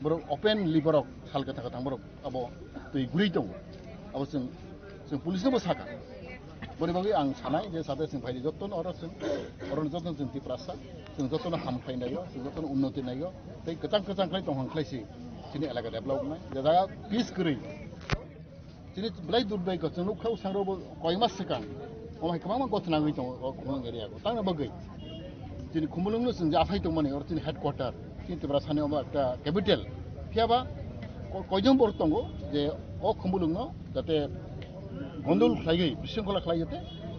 Borok openly borok sal kwthang kwthang borok abo twi guri tongo. Abo chwng, chwng police no bo sakha. Boni bagwi ang sanai je sade chwng phaidi jotto no oro chwng, oro jotto chwng Tiprasa, chwng jotto no ham khlai naio, chwng jotto no unnoti naio, tei kwchang kwchang khlai tong hang khlai si chini elaka develop wngnai. Je jaga peace kwrwi. Chini belai durbhagyo chwng nukha o sangrok bo koi mas swkang. Omo hai kwbangma gothna wngwi tongo o Khumulwng area o. Tangna bagwi chini Khumulwng no chwng je aphai tongmani oro chini headquarter, chini Tiprasani omo ekta capital. Phiya ba ko-, koijon borok tongo je o Khumulwng no jate gondol khlaiwi, bisingkhola khlai jate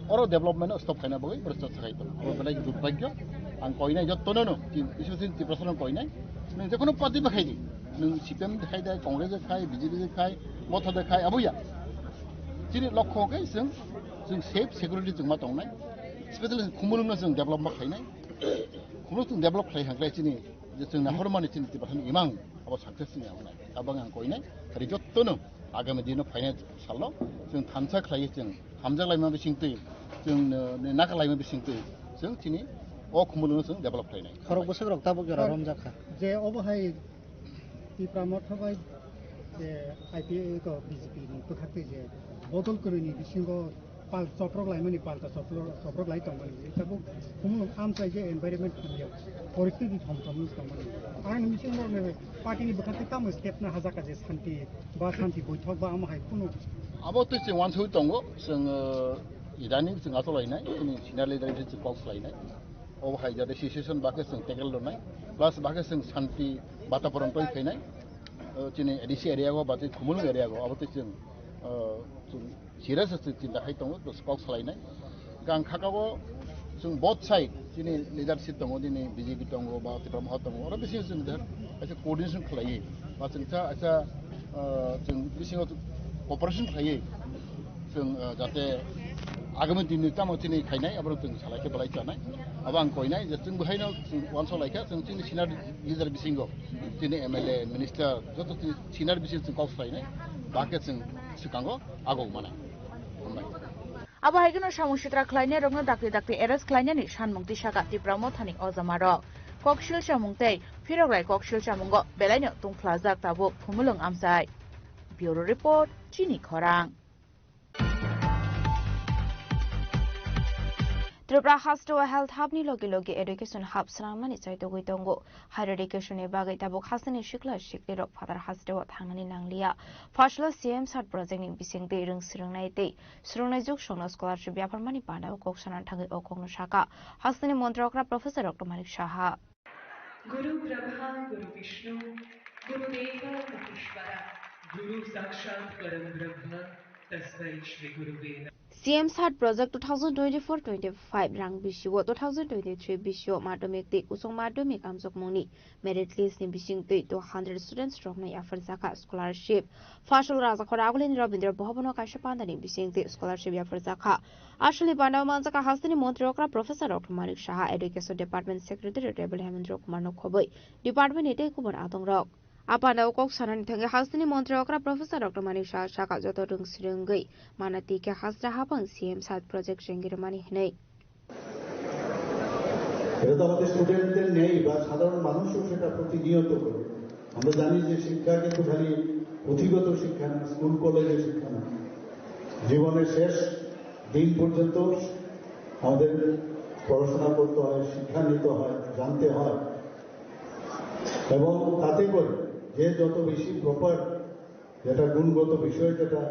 oro development no stop khaina bagwi borok chesta khai tongo. Omo belai durbhagyo. Ang koinai jottono no, chini, especially chini Tiprasa no koinai. Nwng jekono party bai khai di. Nwng C P M de khai de, Congress de khai, B J P de khai, Motha de khai, abo ya. Chini lokho khe chwng, chwng safe security chwng ma tongnai. Especially Khumulwng no chwng develop ma khlainai. Khumulwng chwng develop khlai hang khlai chini, je chwng nahormani chini Tiprasani imang abo success ni abo nai. Abo ang koinai, ri jottono agami dino phainai salo chwng thansa khlai chwng hamjak laima bising twi, chwng, eh, naka laima bising twi, chwng chini o Khumulwng no chwng develop khlainai. Khorok bwswk rok tabuk jora romjak kha. Je obo hai Tipra Motha bai je I P A ko B J P ni bwkhak twi je bodol kwrwi ni bisingo pal choprok laimani, palta choprok, choprok lai tongmani. Tabuk Khumulwng amchai je environment hamya, poristiti thom thom wng tongmani. Ang ni bisingo ne party ni bwkhak twi tamo step na hajak ka je santi ba santi boithok ba amo hai kunu. Abo twi chwng wansugwi tongo, chwng, eh, idaning chwng achalainai, chini senior leader chwng kok salainai. Obo hai jate situation bakhe chwng tackle rwnai, plus bakhe chwng santi bataporon twi phainai. Eh, chini A D C area go, ba tei Khumulwng area go, abo twi chwng, eh, chwng serious se chinta khai tongo, plus kok salainai. Gang khakao chwng both side, chini leadership tongo, nini B J P tongo, ba Tipra Motha tongo, oro bisingo chwng Aisa coordination khlaiwi, ba chwng sa aisa, ah, chwng bisingo cooperation khlaiwi, chwng, ah, jate agami dinni tamo chini khainai, abono chwng salai khe belai chanai. Abo ang koinai je chwng bohaino chwng uansuk lai kha, chwng chini senior leader bisingo, chini M L A, minister, joto chini senior bisingo chwng kok salainai, ba khe chwng swkango agok manai. Hambai. Abo hai kheno samung sitra khlainai rokno dakti dakti arrest khlainani sanmung tisaka Tipra Mothani ojamarok. Koksil chamung tei phirograi koksil chamungo belaino tungphlajak tabuk Khumulwng amchai. Bureau Report, Chini Khorang. Tripura hasteo health hub ni logi logi education hub swnamnani chaitogwi tongo. Higher education ni bagwi tabuk hasteni sikla siklirok phatar hasteo thangnani nangliya. Phasalo C M sat project ni bisingtwi rwng swrwngnai tei swrwngnai juk songno scholarship yapharmani pandao kok sanani thangwi o kokno sakha hasteni montri okra Professor Doctor Manik Saha. गुरु ब्रह्मा गुरु विष्णु गुरुदेव महेश्वरा गुरु साक्षात परम ब्रह्म तस्मै श्री गुरुवे नमः। C M sat project two thousand twenty-four twenty-five rang bisio two thousand twenty-three bisio madhyamik tei uansuk madhyamik amjokmungni merit list ni bisingtwi two hundred students rokno yapharjakha scholarship. Phasalo Rajakhor Agulini Rabindra Bhavan o kaisa pandani bisingtwi scholarship yapharjakha. Asalni pandao manjakha hasteni montri okra Professor Doctor Manik Saha, Education Department Secretary Rebel Hemendra Kumar no khobwi department ni tei kubun adongrok. A pandao kok sanani thangwi hasteni montri okra Professor Doctor Manik Saha sakha joto rwng swrwngwi mana twi khe hasra habang C M sat project chengwi rwmani hwnwi. এটা তো আমাদের স্টুডেন্টদের নেই বা সাধারণ মানুষও সেটা প্রতিনিয়ত করে। আমরা জানি যে শিক্ষা কিন্তু খালি পুঁথিগত শিক্ষা না, স্কুল কলেজের শিক্ষা না। জীবনের শেষ দিন পর্যন্ত আমাদের পড়াশোনা করতে হয়, শিক্ষা নিতে হয়, জানতে হয়। এবং তাতে করে যে যত বেশি প্রপার যেটা গুণগত বিষয়, যেটা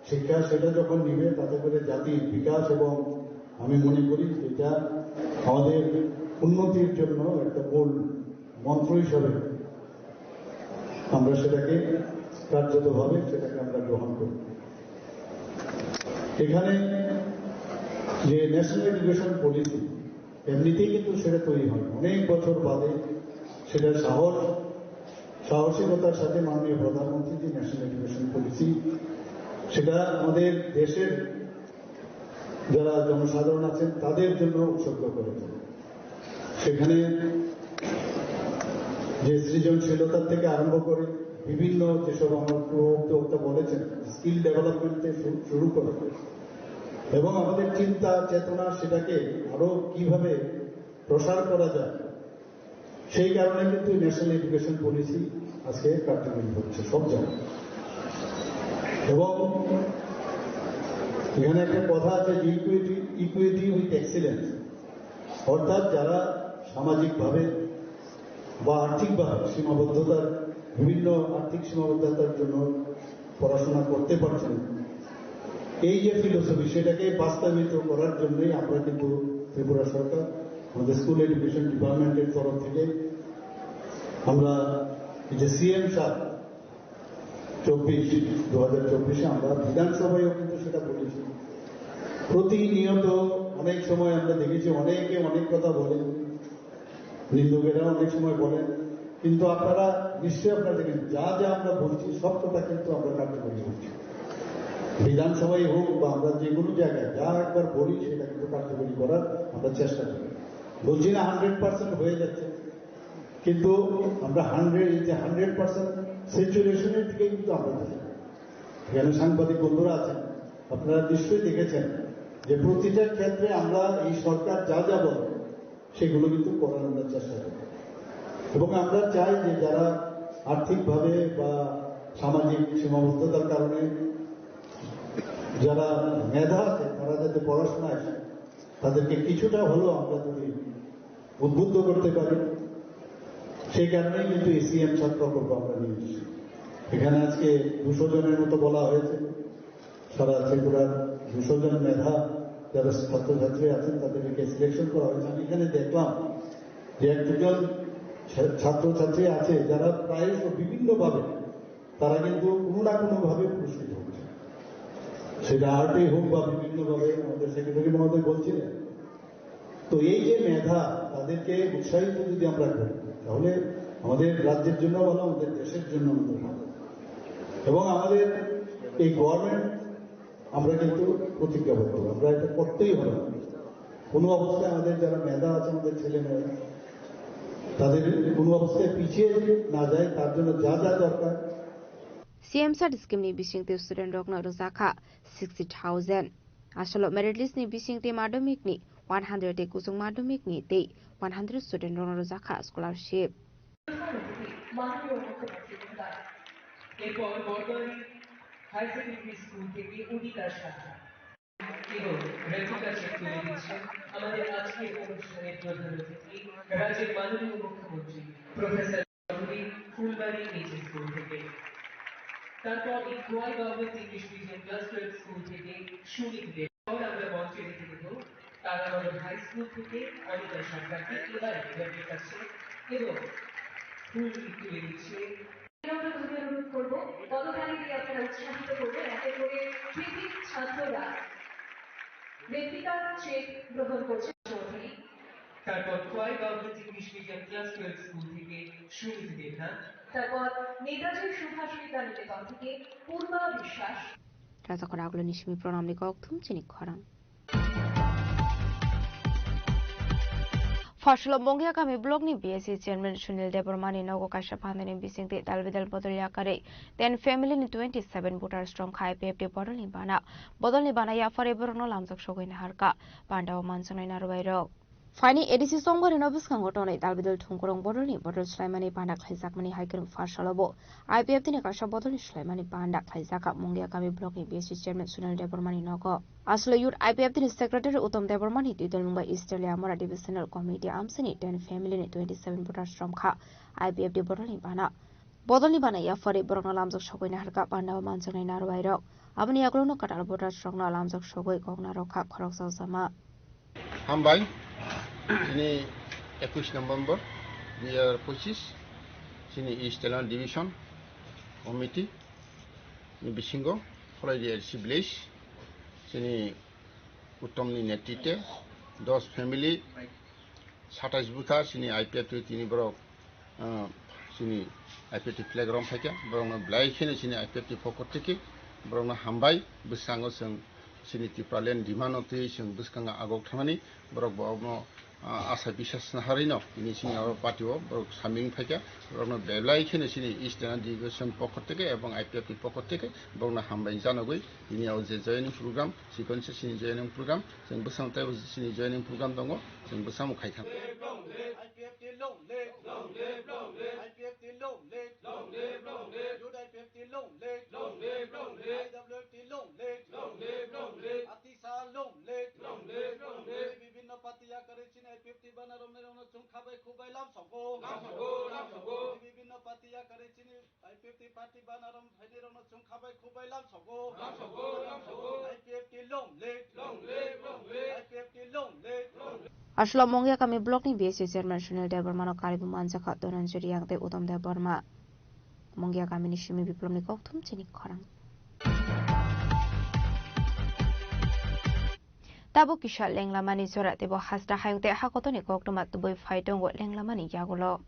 শিক্ষা, সেটা যখন নিবে, তাতে করে জাতির বিকাশ এবং আমি মনে করি এটা আমাদের উন্নতির জন্য একটা মূল মন্ত্র হিসাবে আমরা সেটাকে কার্যতভাবে সেটাকে আমরা গ্রহণ করি। এখানে যে ন্যাশনাল এডুকেশন পলিসি, এমনিতেই কিন্তু সেটা তৈরি হয়, অনেক বছর বাদে সেটা সাহস, সাহসিকতার সাথে মাননীয় প্রধানমন্ত্রী যে ন্যাশনাল এডুকেশন পলিসি, সেটা আমাদের দেশের যারা জনসাধারণ আছেন তাদের জন্য উৎসর্গ করেছেন। সেখানে যে সৃজনশীলতা থেকে আরম্ভ করে বিভিন্ন যেসব আমার পূর্ববর্তী বক্তা বলেছেন, স্কিল ডেভেলপমেন্ট থেকে শুরু, শুরু করে এবং আমাদের চিন্তা চেতনা সেটাকে আরো কিভাবে প্রসার করা যায়, সেই কারণে কিন্তু ন্যাশনাল এডুকেশন পলিসি আজকে কার্যকরী হচ্ছে সব জায়গায়। এবং এখানে একটা কথা আছে যে ইকুইটি, ইকুইটি উইথ এক্সিলেন্স, অর্থাৎ যারা সামাজিকভাবে বা আর্থিকভাবে সীমাবদ্ধতার, বিভিন্ন আর্থিক সীমাবদ্ধতার জন্য পড়াশোনা করতে পারছেন না, এই যে ফিলোসফি, সেটাকে বাস্তবায়িত করার জন্যই আমরা কিন্তু ত্রিপুরা সরকার, আমাদের স্কুল এডুকেশন ডিপার্টমেন্টের তরফ থেকে আমরা এই যে সিএম সাত চব্বিশ, দু হাজার চব্বিশে আমরা বিধানসভায়ও কিন্তু সেটা বলেছি। প্রতিনিয়ত অনেক সময় আমরা দেখেছি অনেকে অনেক কথা বলেন, নিন্দুকেরা অনেক সময় বলেন, কিন্তু আপনারা নিশ্চয়ই আপনারা দেখেন, যা যা আমরা বলছি সব কথা কিন্তু আমরা কার্যকরী করছি। বিধানসভায় হোক বা আমরা যে কোনো জায়গায় যা একবার বলি সেটা কিন্তু কার্যকরী করার আমরা চেষ্টা করি। বলছি না হান্ড্রেড পার্সেন্ট হয়ে যাচ্ছে, কিন্তু আমরা হান্ড্রেড, এই যে হান্ড্রেড পার্সেন্ট স্যাচুরেশনের দিকে কিন্তু আমরা যাই। এখানে সাংবাদিক বন্ধুরা আছেন, আপনারা নিশ্চয়ই দেখেছেন যে প্রতিটা ক্ষেত্রে আমরা এই সরকার যা যা বলে সেগুলো কিন্তু করার আমরা চেষ্টা করি। এবং আমরা চাই যে যারা আর্থিকভাবে বা সামাজিক সীমাবদ্ধতার কারণে যারা মেধা আছে, তারা যাতে পড়াশোনায় তাদেরকে কিছুটা হলেও আমরা যদি উদ্বুদ্ধ করতে পারি, সেই কারণেই কিন্তু এসিএম সাত প্রকল্প আমরা নিয়ে এসেছি। এখানে আজকে দুশো জনের মতো বলা হয়েছে, সারা ত্রিপুরার দুশো জন মেধা যারা ছাত্রছাত্রী আছেন তাদেরকে সিলেকশন করা হয়েছে। আমি এখানে দেখলাম যে এক দুজন ছা-, ছাত্রছাত্রী আছে যারা প্রায়শ বিভিন্নভাবে তারা কিন্তু কোনো না কোনোভাবে পুরস্কৃত হচ্ছে। সেটা আর্টে হোক বা বিভিন্নভাবে, আমাদের সেক্রেটারি মহোদয় বলছিলেন। তো এই যে মেধা, তাদেরকে উৎসাহিত যদি আমরা করি, তাহলে আমাদের রাজ্যের জন্য ভালো, আমাদের দেশের জন্য আমাদের ভালো। এবং আমাদের এই গভর্নমেন্ট, আমরা কিন্তু প্রতিজ্ঞাবদ্ধ, আমরা এটা করতেই হবে। কোনো অবস্থায় আমাদের যারা মেধা আছে, আমাদের ছেলে মেয়ে, তাদের কোনো অবস্থায় পিছিয়ে না যায়, তার জন্য যা যা দরকার। C M SAT scheme ni bising tei student rokno rwjakha sixty thousand. Asolo merit list ni bising tei madhyamik ni one hundred tei kuchuk madhyamik ni tei one hundred student rokno rwjakha scholarship. এরপর বড়বাড়ি high secondary school থেকে উদিতা সাহা এবং replica check তুলে দিচ্ছেন আমাদের আজকের অনুষ্ঠানের প্রধান অতিথি, রাজ্যের মাননীয় মুখ্যমন্ত্রী professor Chowdhury, Phulbari H S school থেকে। তারপর এই Khowai government English medium class twelve school থেকে সুমিত দে। এবার আমরা মঞ্চে ডেকে নেব তারানগর হাই স্কুল থেকে অনিতা সরকারকে। এবার রেপ্লিকা চেক এবং ফুল তুলে দিচ্ছে। বিনম্রভাবে অনুরোধ করব, করতালি দিয়ে আপনারা উৎসাহিত করবেন। একে করে কৃতি ছাত্ররা রেপ্লিকা চেক গ্রহণ করছে। চৌধুরী। তারপর Khowai government English medium class twelve school থেকে সুমিত দেবনাথ। তারপর নেতাজি সুভাষ বিদ্যা নিকেতন থেকে পূর্বা বিশ্বাস। Rajakhor aguloni simi pranamni kokthum chini khorang. Phasalo Mongia kami block ni B S C chairman Sunil Debbarma ni nogo kaisa phandani bisingtwi dalbidal bodol yakarwi ten family ni twenty seven voters rok kha I P F T bodol ni bana. Bodol ni bana yaphari borokno lamjak sogwi naharkha. Pandao manjaknai narwai rok. Phaini A D C chongbarino bwskango tonwi dalbidal thungkurung bodolni bodol swlaimani panda khlaijakmani hai kwrwng phasalo bo I P F T ni kaisa bodolni swlaimani panda khlaijakha Mungia kami blockni B S C chairman Sunil Debbarmani nogo. Aswlwi youth I P F T ni secretary Uttam Debbarmani twi dol Mumbai East Liamora Divisional Committee amchaini ten family ni twenty seven voters romkha I P F T bodolni bana. Bodolni bana yaphari borokno lamjak sogwi naharkha pandao manjaknai narwai rok. Aboni yagulono kwtal voters rokno lamjak sogwi kok narwkha khoroksa jama. Hambai, chini ekush November dui hazar pochis, chini East Telang Division Committee ni bisingo Kholaidi L C village, chini Uttom ni netritwe dos family, satais bwkha chini I P F T tini borok ah, chini I P F T flag rom phaikha, borokno belai kheno chini I P F T pokot theke borokno hambai. Bwskango chwng chini Tipraland demand-o twi chwng bwskango agok thangmani, borok bo omo, ah, asa bisas naharino tini chini oro party-o borok saming phaikha, borokno belai kheno chini East Division pokot theke ebong I P F T pokot theke borokno hambai janogwi tini o je joining program, chikon se chini joining program, chwng bwskango teibo chini joining program tongo, chwng bwskango khaikha. I P F T long live. Long live, long live. I P F T long live. Long live, long live. Youth I P F T long live. Long live, long live. I W F T long live. Long live, long live. Atisa long live. Long live, long live. Bibhinno party yakarwi chini I P F T bana romnai rokno chwng khabai khubai lam sogo. Lam sogo, lam sogo. Bibhinno party yakarwi chini I P F T party bana rom phainai rokno chwng khabai khubai lam sogo. Lam sogo, lam sogo. I P F T long live. Long live, long live. I P F T long live. Long live. Aswlao Mongia kami block ni B S C chairman Sunil Debbarma no karibu manjakha Dhananjay Reang tei Uttam Debbarma. Mongia kami ni simi Biplop ni kokthum chini khorang. Tabuk kisa lenglamani jora teibo hasta hayung tei hakotorni koktwma tubui phai tongo lenglamani yagulo.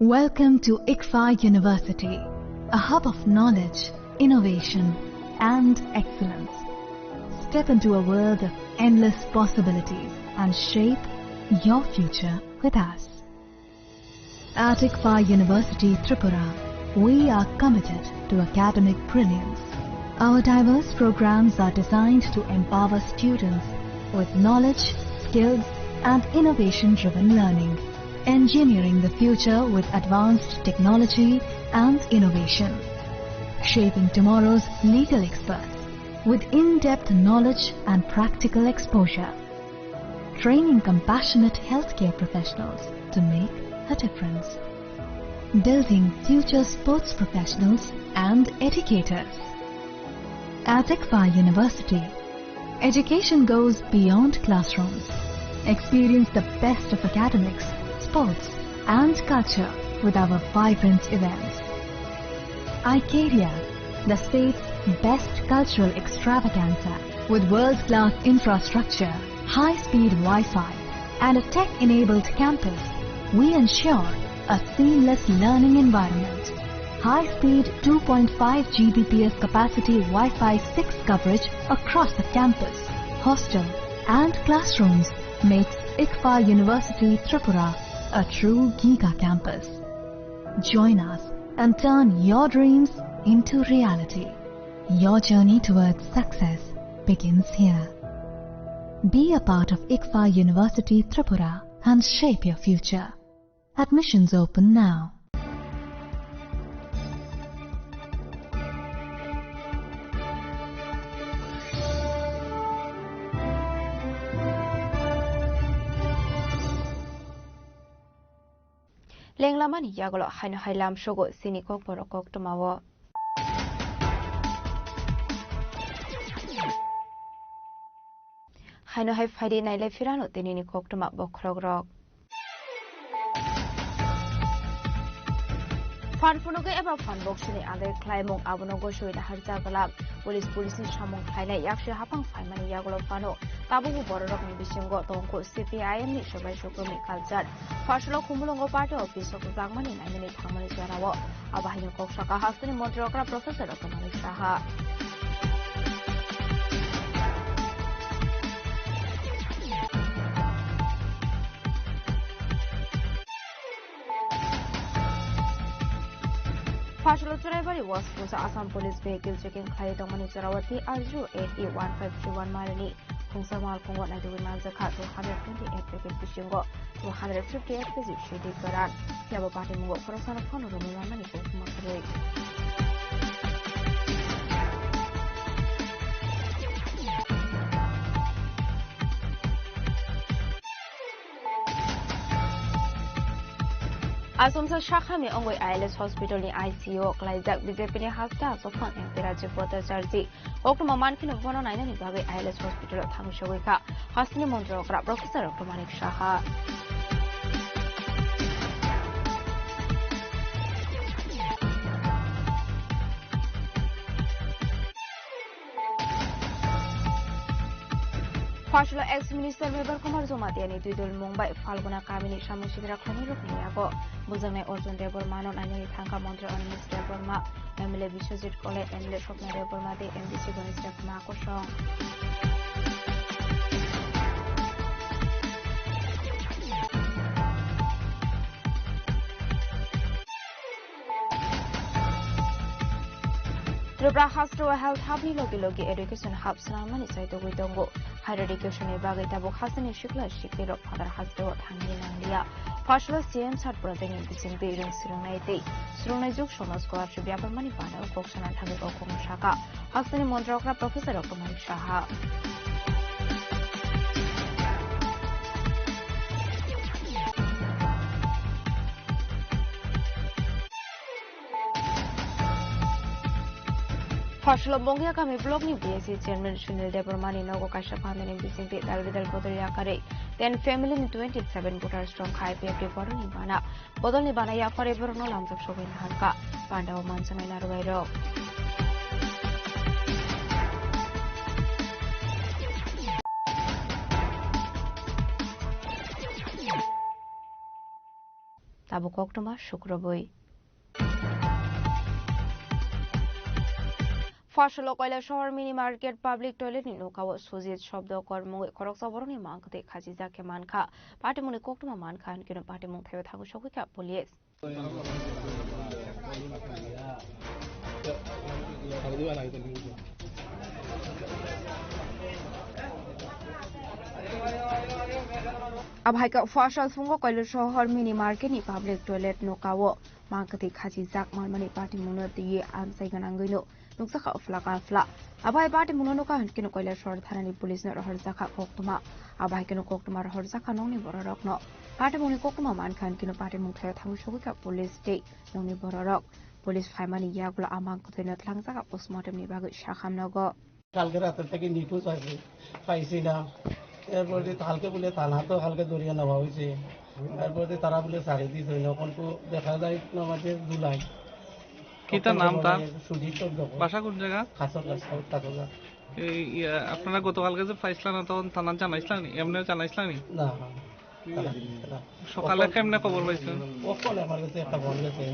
Welcome to ICFAI University, a hub of knowledge, innovation, and excellence. Step into a world of endless possibilities and shape your future with us. At ICFAI University Tripura, we are committed to academic brilliance. Our diverse programs are designed to empower students with knowledge, skills, and innovation-driven learning. Engineering the future with advanced technology and innovation. Shaping tomorrow's legal experts with in-depth knowledge and practical exposure. Training compassionate healthcare professionals to make a difference. Building future sports professionals and educators. At ICFAI University, education goes beyond classrooms. Experience the best of academics, sports, and culture with our vibrant events. Icaria, the state's best cultural extravaganza. With world-class infrastructure, high-speed Wi-Fi, and a tech-enabled campus, we ensure a seamless learning environment. High-speed two point five G B P S capacity Wi-Fi six coverage across the campus, hostel, and classrooms makes ICFAI University Tripura a true giga campus. Join us and turn your dreams into reality. Your journey towards success begins here. Be a part of ICFAI University Tripura and shape your future. Admissions open now. Lenglamani yagulo haino hai lamsogo chini kokborok koktwmao. Haino hai phaidi nailai phirano tinini koktwma bokhorokrok. Phan phunugwi eba phan boksini adai khlaimung abono gosoi naharjak glak. Police, police ni samung khlainai yaksi haphang phaimani yagulo phano tabukbo bororokni bisingo tongkho C P I M ni swbai sukrumni culture. Pharsalo Khumulwngo party office o kwchangmani naimani thangmani jorao. Abo haino kok saka hasteni montri okra Professor Dr. Manik Saha. Pharsalo Churaibari West Pusa Assam Police vehicle checking khlai tongmani jorao T R zero eight E one five three one mailni khungsa malkhungo naitugwi manjakha two hundred twenty-eight packet bisingo two hundred fifty-eight K G sidi kwran. Phiya bo patimungo khoroksano phano romwi manmani kokma kwrwi. Asomsa sakhami ongwi I L S hospital ni I C U o klaijak B J P ni hasta aswk phang M P Rajiv Bhattacharjee. Koktwma mankheno bono nainani bagwi I L S hospital o thangwi sogwi kha hasteni montri okra Professor Doctor Manik Saha. Pharsalo ex minister Mebar Kumar Jamatia ni twi dol mung bai Falguna kamini samung sigra khlainai rokni yago bujaknai Arjun Debbarma no nainani thangkha montri Animesh Debbarma, M L A Biswajit Kole, M L A Swapna Debbarma tei M D C Ganesh Debbarma kosong. Tripura hasteo health hub ni logi logi education hub swnamani chaitogwi tongo. Higher education ni bagwi tabuk hasteni sikla siklirok phatar hasteo thangwi nangliya. Pharsalo C M Sat project ni bisingtwi rwng swrwngnai tei swrwngnai jug somaj scholarship yaparmani bana kok sana thangwi o kokno saka. Hasteni montri okra Professor Doctor Manik Saha. Pharsalo Mongia kami block ni B S C chairman Sunil Debbarma ni nogo kaisa phandani bisingtwi dal bidal bodol yakarwi ten family ni twenty seven voters tongkha I P F T boroni bana. Bodolni bana yaphari borokno lamjak sogwi naharkha. Pandao manjaknai narwai rok. Tabuk koktwma sukrubwi. Pharsalo Koilasohor mini market public toilet ni nokao Sujit Shobdo Kor mungwi khoroksa borokni mangkwtwi khachijak khe mankha. Patimungni koktwma mankha, hinkhe patimung thaiwi thangwi sogwi kha police. Abhaikhe Fasal phungo Kailasahar mini market ni public toilet nokao mangkwthwi khachijak manmani patimungno twiwi amchai gwnangwino nukjakha phlaka phla. Abhai patimungno nukha hinkhe Kailasahar thanani police no rohorjakha koktwma. Abhaikhe koktwma rohorjakha nokni bororokno. Patimungni koktwma mankha hinkhe patimung thaio thangwi sogwikha police tei nokni bororok. Police phaimani yagulo a mangkwthwino tlangjak postmortem ni bagwi sakham nogo. কালকে রাতের থেকে নিখোঁজ আছে, পাইছি না। এরপর যে কালকে বলে থানা তো কালকে ধরিয়ে নেওয়া হয়েছে, এরপর যে তারা বলে ছাড়ি দিয়েছে, এখন তো দেখা যায় না আমাদের জুলাই। কিতা নাম তার? সুজিত চন্দ্র। বাসা কোন জায়গা? খাসরঘাট, সাউথ খাসরঘাট। এই, ইয়া, আপনারা গতকালকে যে পাইছিলেন না, তখন থানাত জানাইছিলেন নি? এমনিও জানাইছিলেন নি? না, না। সকালে কেমনে খবর পাইছিলেন? ও ফোনে আমার কাছে একটা ফোন গেছে।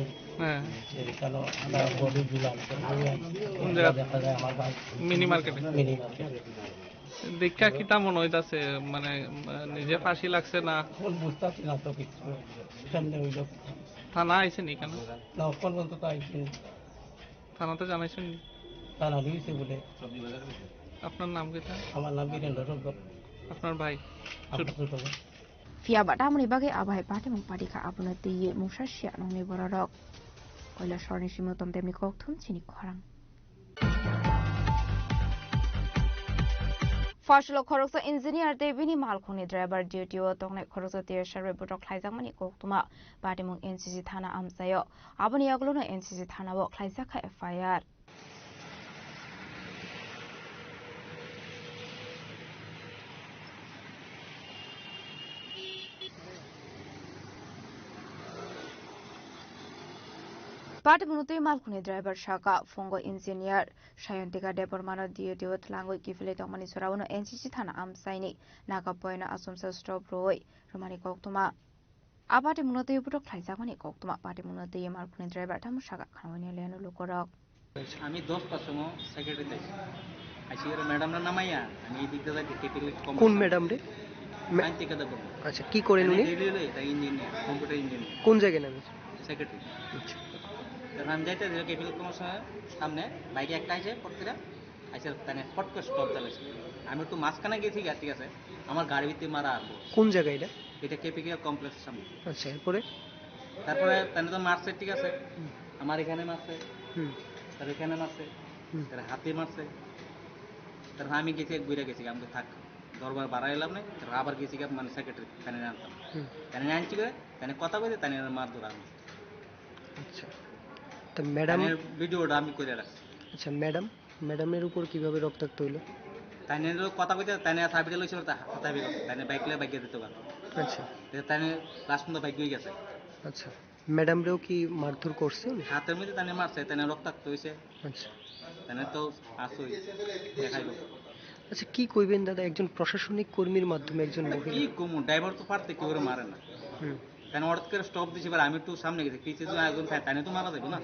হ্যাঁ। যে কেন আমরা বডি দিলাম, তো আমি আছি। কোন জায়গা? দেখা যায় আমার ভাই। মিনি মার্কেটে? মিনি মার্কেটে। দেখা কিতা মনে হইতাছে? মানে, আহ, নিজে ফাঁসি লাগছে না? এখন বুঝতেছি না তো কিছু। কেমনে হইলো? থানা আইছেন এখানে? না, এখন পর্যন্ত তো আইসেনি। থানাতে জানাইছেন? থানা দিয়েছে বলে। আপনার নাম কিতা? আমার নাম বীরেন্দ্র সর্দার। আপনার ভাই? আপনার ছোট ভাই। Phiya ba tamoni bagwi abo hai patimung patikha, abono twiwi mungsa siya nokni bororok. Kailasahar ni simi Uttam Debni kokthum chini khorang. Fasal o khoroksa engineer tei bini malkhungni driver duty o tongnai khoroksa T S R bai botok khlaijakmani koktwma patimung N C C thana amchaio. Aboni yagulono N C C thana o khlaijakha F I R. Patimungno twi malkhungni driver saka, phungo engineer Sayantika Debbarmano D O D o twlangwi kiphilwi tongmani jorao no N C C thana amchaini naga poino achomsa stop rwui rwmani koktwma. A patimungno twi botok khlaijakmani koktwma, patimungno twi malkhungni driver tamo saka khnaui ni leno lukorok. আমি দশটার সময় সেক্রেটারিতে আছি। আইসি এর ম্যাডামরা নামাইয়া আমি এই দিকটা যাই কেপিটাল কম কোন ম্যাডাম রে? মে- আইন ঠিকাদার বলবো। আচ্ছা, কি করেন আমি উনি? ডেলি হলো এটা ইঞ্জিনিয়ার, কম্পিউটার ইঞ্জিনিয়ার। কোন জায়গায় নামে? সেক্রেটারি। আচ্ছা। তখন আমি যাইতে দিলে কেপিটাল কমার্স সামনে বাইকে একটা আছে পড়তে আইসা তানে ফট করে স্টপ দিলাইছে। আমি একটু মাঝখানে গেছি গা, ঠিক আছে, আমার গাড়ি ভিতরে মারা আরম্ভ। কোন জায়গা এটা? এটা কেপিকে কমপ্লেক্সের সামনে। আচ্ছা, এরপরে? তারপরে তানে তো মারছে, ঠিক আছে, হুম। আমার এখানে মারছে, হুম। তার এখানে মারছে, হুম। তার হাতে মারছে। তারপর আমি গেছি, এক ঘুরে গেছি, আমি থাক, দরবার বাড়াইলাম না। তারপর আবার গেছি গা, মানে সেক্রেটারি তানে আনতাম। হুম। তানে আনছি করে, তানে কথা বলে, তানে মার ধরা আমি। আচ্ছা, তো ম্যাডাম তানে ভিডিওটা আমি করে রাখছি। আচ্ছা, ম্যাডাম, ম্যাডামের উপর কিভাবে রক্তাক্ত হইলো? তানে তো কথা কইতে, তানে সাবিটা লইছিল, তা হাতাবি, তানে বাইক লয়ে বাইকে দিতে পারে। আচ্ছা। তো তানে লাস্ট মধ্যে বাইক হয়ে গেছে। আচ্ছা, ম্যাডামরেও কি মারধর করছে? হাতের মধ্যে তানে মারছে, তানে রক্তাক্ত হইছে। আচ্ছা। তানে তো আসই দেখাইলো। আচ্ছা, কি কইবেন দাদা, একজন প্রশাসনিক কর্মীর মাধ্যমে একজন মহিলা? কি কমু, ড্রাইভার তো পারতে কেউ মারে না। হুম। তানে হঠাৎ করে স্টপ দিছে, এবার আমি একটু সামনে গেছি, পিছে তো একজন থাকে, তানে তো মারা যাবে না।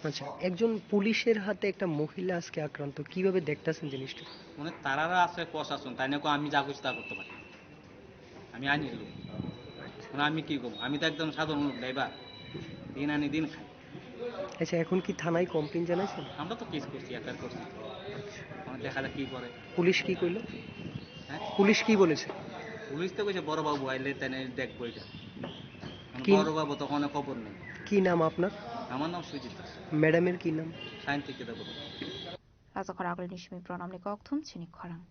আচ্ছা, একজন পুলিশের হাতে একটা মহিলা আজকে আক্রান্ত, কিভাবে দেখতেছেন জিনিসটা? মানে তারারা আছে প্রশাসন, তাই না, আমি যা খুশি তা করতে পারি, আমি আইনের লোক। মানে আমি কি করবো, আমি তো একদম সাধারণ লোক, ড্রাইভার, দিন আনি দিন খাই। আচ্ছা, এখন কি থানায় কমপ্লেন জানাইছেন? আমরা তো কেস করছি, এফআইআর করছি, এখন দেখা যাক কি করে। পুলিশ কি কইলো? হ্যাঁ? পুলিশ কি বলেছে? পুলিশ তো কইছে বড় বাবু আইলে তানে দেখবো এটা। এখন কি? বড় বাবু তো কোনো খবর নেই। কি নাম আপনার? আমার নাম সুজিত দাস। ম্যাডামের কি নাম? সায়ন্তিকা Debbarma. Rajakhor agulini simi pranamni kokthum chini khorang.